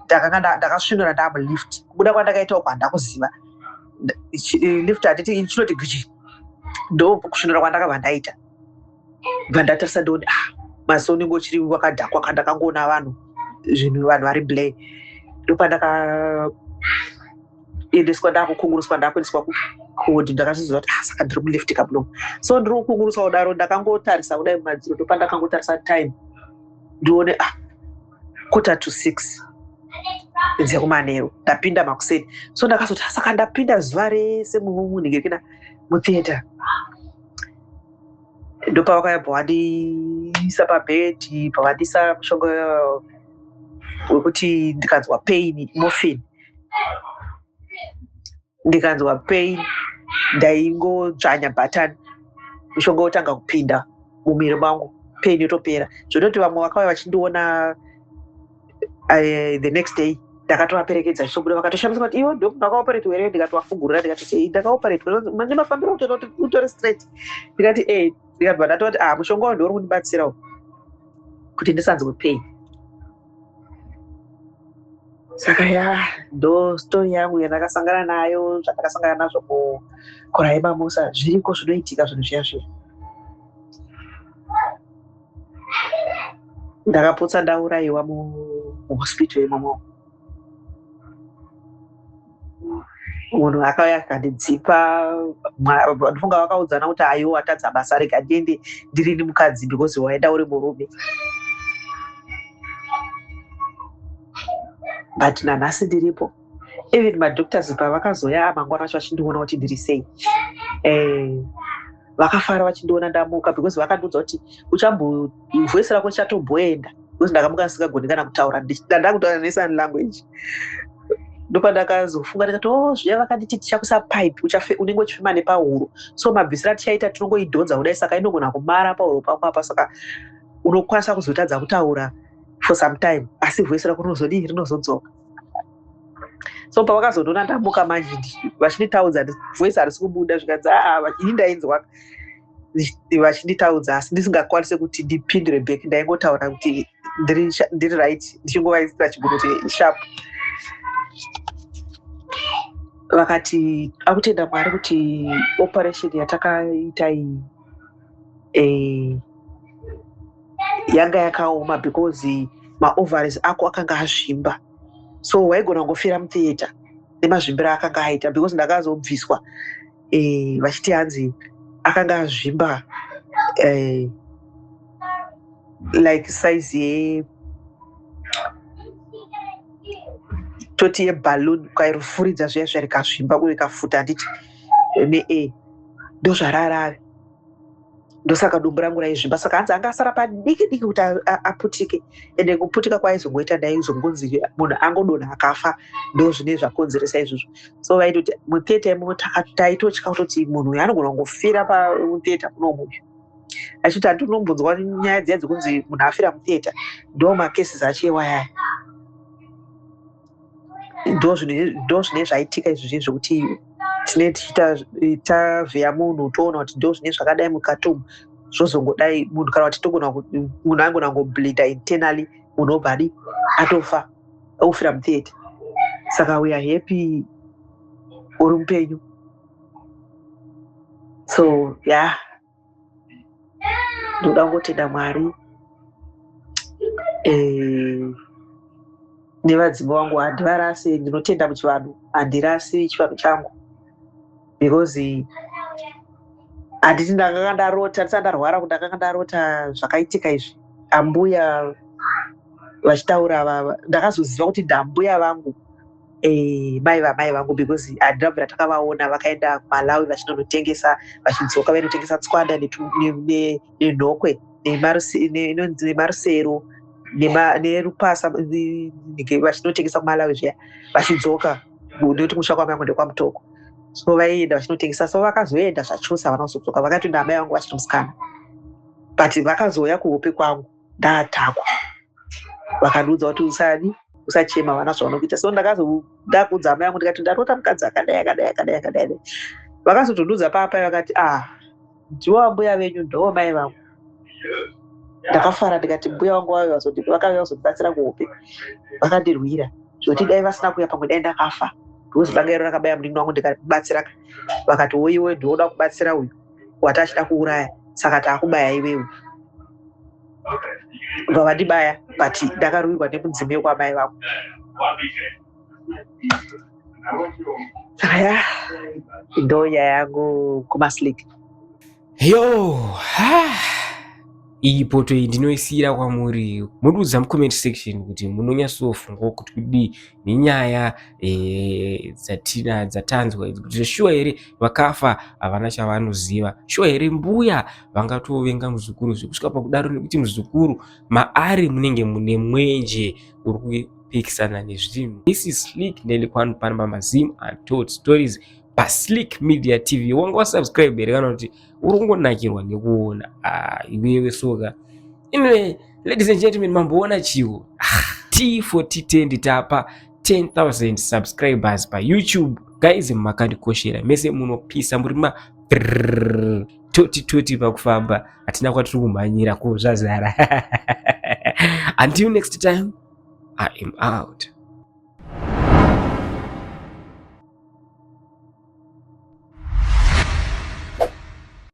ndakanga ndakasvinura ndamulift. Kubuda kwandakaita uko handakuziva. Lift handiti chinoti gichi, ndo kusvinura kwandakabva ndaita. Bva ndatarisa, ndooni, ah, maziso unenge uchiri wakadhakwa ka. Ndakangoona vanhu, zvinhu, vanhu vari blur. Ndopandakaendeswa, ndakukunguruswa, ndakuendeswa kuward. Ndakazoziva kuti, ah, saka ndiri mulift kamunomu. So ndiri kukunguruswa kudaro, ndakangotarisa kudai mumadziro. Ndopandakangotarisa time, ndione, ah, 5:45 dzekumanheru. Ndapinda makuseni, so ndakazoti, "Ah, saka ndapinda zuva rese munhingirikina mutheatre." Ndopavakayabva vandiisa pabhedhi, pavandisa mushonga wekuti ndikanzwa pain, morphine. Ndikanzwa pain, ndaingodzvanya bhatani, mushonga wotanga kupinda mumuviri mangu, pain yotopera. Zvototi vamwe vakauya vachindiona the next day, ndakatovaperekedza chisobuda, vakatoshamiswa kuti, "Iwe ndo munhu wakaoperetwa here?" Ndikatovafugurira, ndikati, "Ei, ndakaoperetwa. Nemafambiro utori utori straight." Ndikati, "E." Ndikabva ndatoti, "Ah, mushonga wacho ndouri kundibatsirawo kuti ndisanzwe pain." Saka ya, ndo story yangu yandakasangana nayo, zvandakasangana nazvo kuRahema Musa. Zviriko, zvinoitika zvinhu zviya zviya. Ndakapotsa ndaurayiwa muhospital imomo. Munhu akauya akandidzipa. Ndofunga vakaudzana kuti, "Aiwa, watadza basa, rega ndiende ndirini mukadzi because waenda uri murume." But nanhasi ndiripo. Even madoctors pavakazoya mangwana acho vachindiona kuti ndiri sei, vakafara vachindiona ndamuka, because vakandiudza kuti, "Uchambo voice rako richatomboenda," because ndakamuka ndisingagoni kana kutaura, ndandakutaura nesign language. Ndopandakazofunga, ndikati, "Oh, zviya vakanditi tichakuisa pipe, unenge uchifema nepahuro. So mabvisiro atichaita, tinongoidhonza kudai, saka inogona kumara pahuro pako apa, saka unokwanisa kuzotadza kutaura for some time, asi voice rako rinozodii? Rinozodzoka." So pavakazondiona ndamuka manje, vachinditaudza, voice harisi kubuda. Zvikanzi, "Aa, ini ndainzwa vachinditaudza, asi ndisingakwanisi kuti ndipindure back. Ndaingotaura kuti ndiri right, ndichingovaisira chiguro kuti sharp." Vakati akutenda Mwari kuti operation yatakaita iyi eh, yanga yakaoma because maovaries ako akanga azvimba, so waigona kungofira mutheatre nemazvimbiro akanga aita, because ndakazobviswa vachiti hanzi akanga azvimba like size ye toti yeballoon, ukairufuridza zviya zviya rikazvimba uye rikafuta, handiti ne ndozvararave, ndosaka dumbu rangu raizvimba. Saka hanzi anga asara padiki diki kuti aputike, ende kuputika kwaaizongoita ndaizongonzi munhu angodonha akafa. Ndo zvine zvakonzeresa izvozvo. So vaitoti mutheatre imomo taitotya kutoti munhu uyu anogona kungofira pamutheatre munomu uyu, achiti handinombonzwa nyaya dziya dzekunzi munhu afira mutheatre. Ndo macases acho ewayaya, ndo zvine zvaitika izvozvi zvekuti tine tichiita tavheya munhu, toona kuti ndo zvine zvakadai mukati umu, zvozongodai munhu, kana kuti togona munhu angona kungobleeda internally, munhu obva adi atofa, ofira mutheatre. Saka we are happy uri mupenyu. So yeah, ndoda kungotenda Mwari nevadzimu vangu. Handivarasi, ndinotenda muchivanhu, handirasi chivanhu changu, because handiti ndakanga ndarota ndisati ndarwara kuti ndakanga ndarota zvakaitika izvi, ambuya vachitaura. Ndakazoziva kuti ndambuya vangu, mai vamai vangu, because handina kubvira takavaona. Vakaenda kuMalawi vachinonotengesa, vachidzoka vainotengesa tswanda nenhokwe nemarusero nerupasa vachinotengesa kuMalawi zviya, vachidzoka, nekuti musha kwamai vangu ndekwaMutoko. So vaienda vachinotengesa, so vakazoenda zvachose, havana kuzodzoka. Vakatoenda amai vangu vachiri musikana, but vakazouya kuhope kwangu ndatakwa, vakandiudza kuti usadi usachema, vana zvavanokuita. So ndakazoda amai vangu, ndikati ndarota mukadzi akadai akadai akadai akadai. Vakazotondiudza papa, vakati, "Ah, ndiwo ambuya venyu, ndo mai vangu." Ndakafara, ndikati mbuya vangu vakauya kuzondibatsira kuhope, vakandirwira, zvekuti dai vasina kuuya pamwe dai ndakafa, because banga iro rakabaya munin'ina wangu ndikabatsira. Vakati, "Woiwe ndinoda kubatsira uyu wati achida kuuraya, saka taakubaya iwewe." Bva vandibaya, but ndakarwirwa nemudzimu yekwamai vangu. Saka ya, ndo nyaya yangu kumaslik. Yo, ha, iyi poto iyi ndinoisiyira kwamuri. Mundiudza mucomment section kuti munonyatsofungawo kuti kudii nenyaya dzatina dzatanzwa idzi, kuti shuwa here vakafa havana chavanoziva? Shuwa here mbuya vangatovenga muzukuru zvekusvika pakudaro, nekuti muzukuru maari munenge mune mwenje uri kupikisana nezvinhu? This is Slick Nelikwanu pano pamaZim Untold Stories paSlick Media TV. Wanga wasubscribe here, kana kuti uri kungonakirwa nekuona? Ah, iwewe soka. Anyway, ladies and gentlemen, mamboona chiwo T4010 tapa 10,000 subscribers paYouTube. Guys, makandikoshera mese, munopisa, muri ma toti toti pakufamba, hatina kwatiri kumhanyira ko zvazara. Until next time, I am out.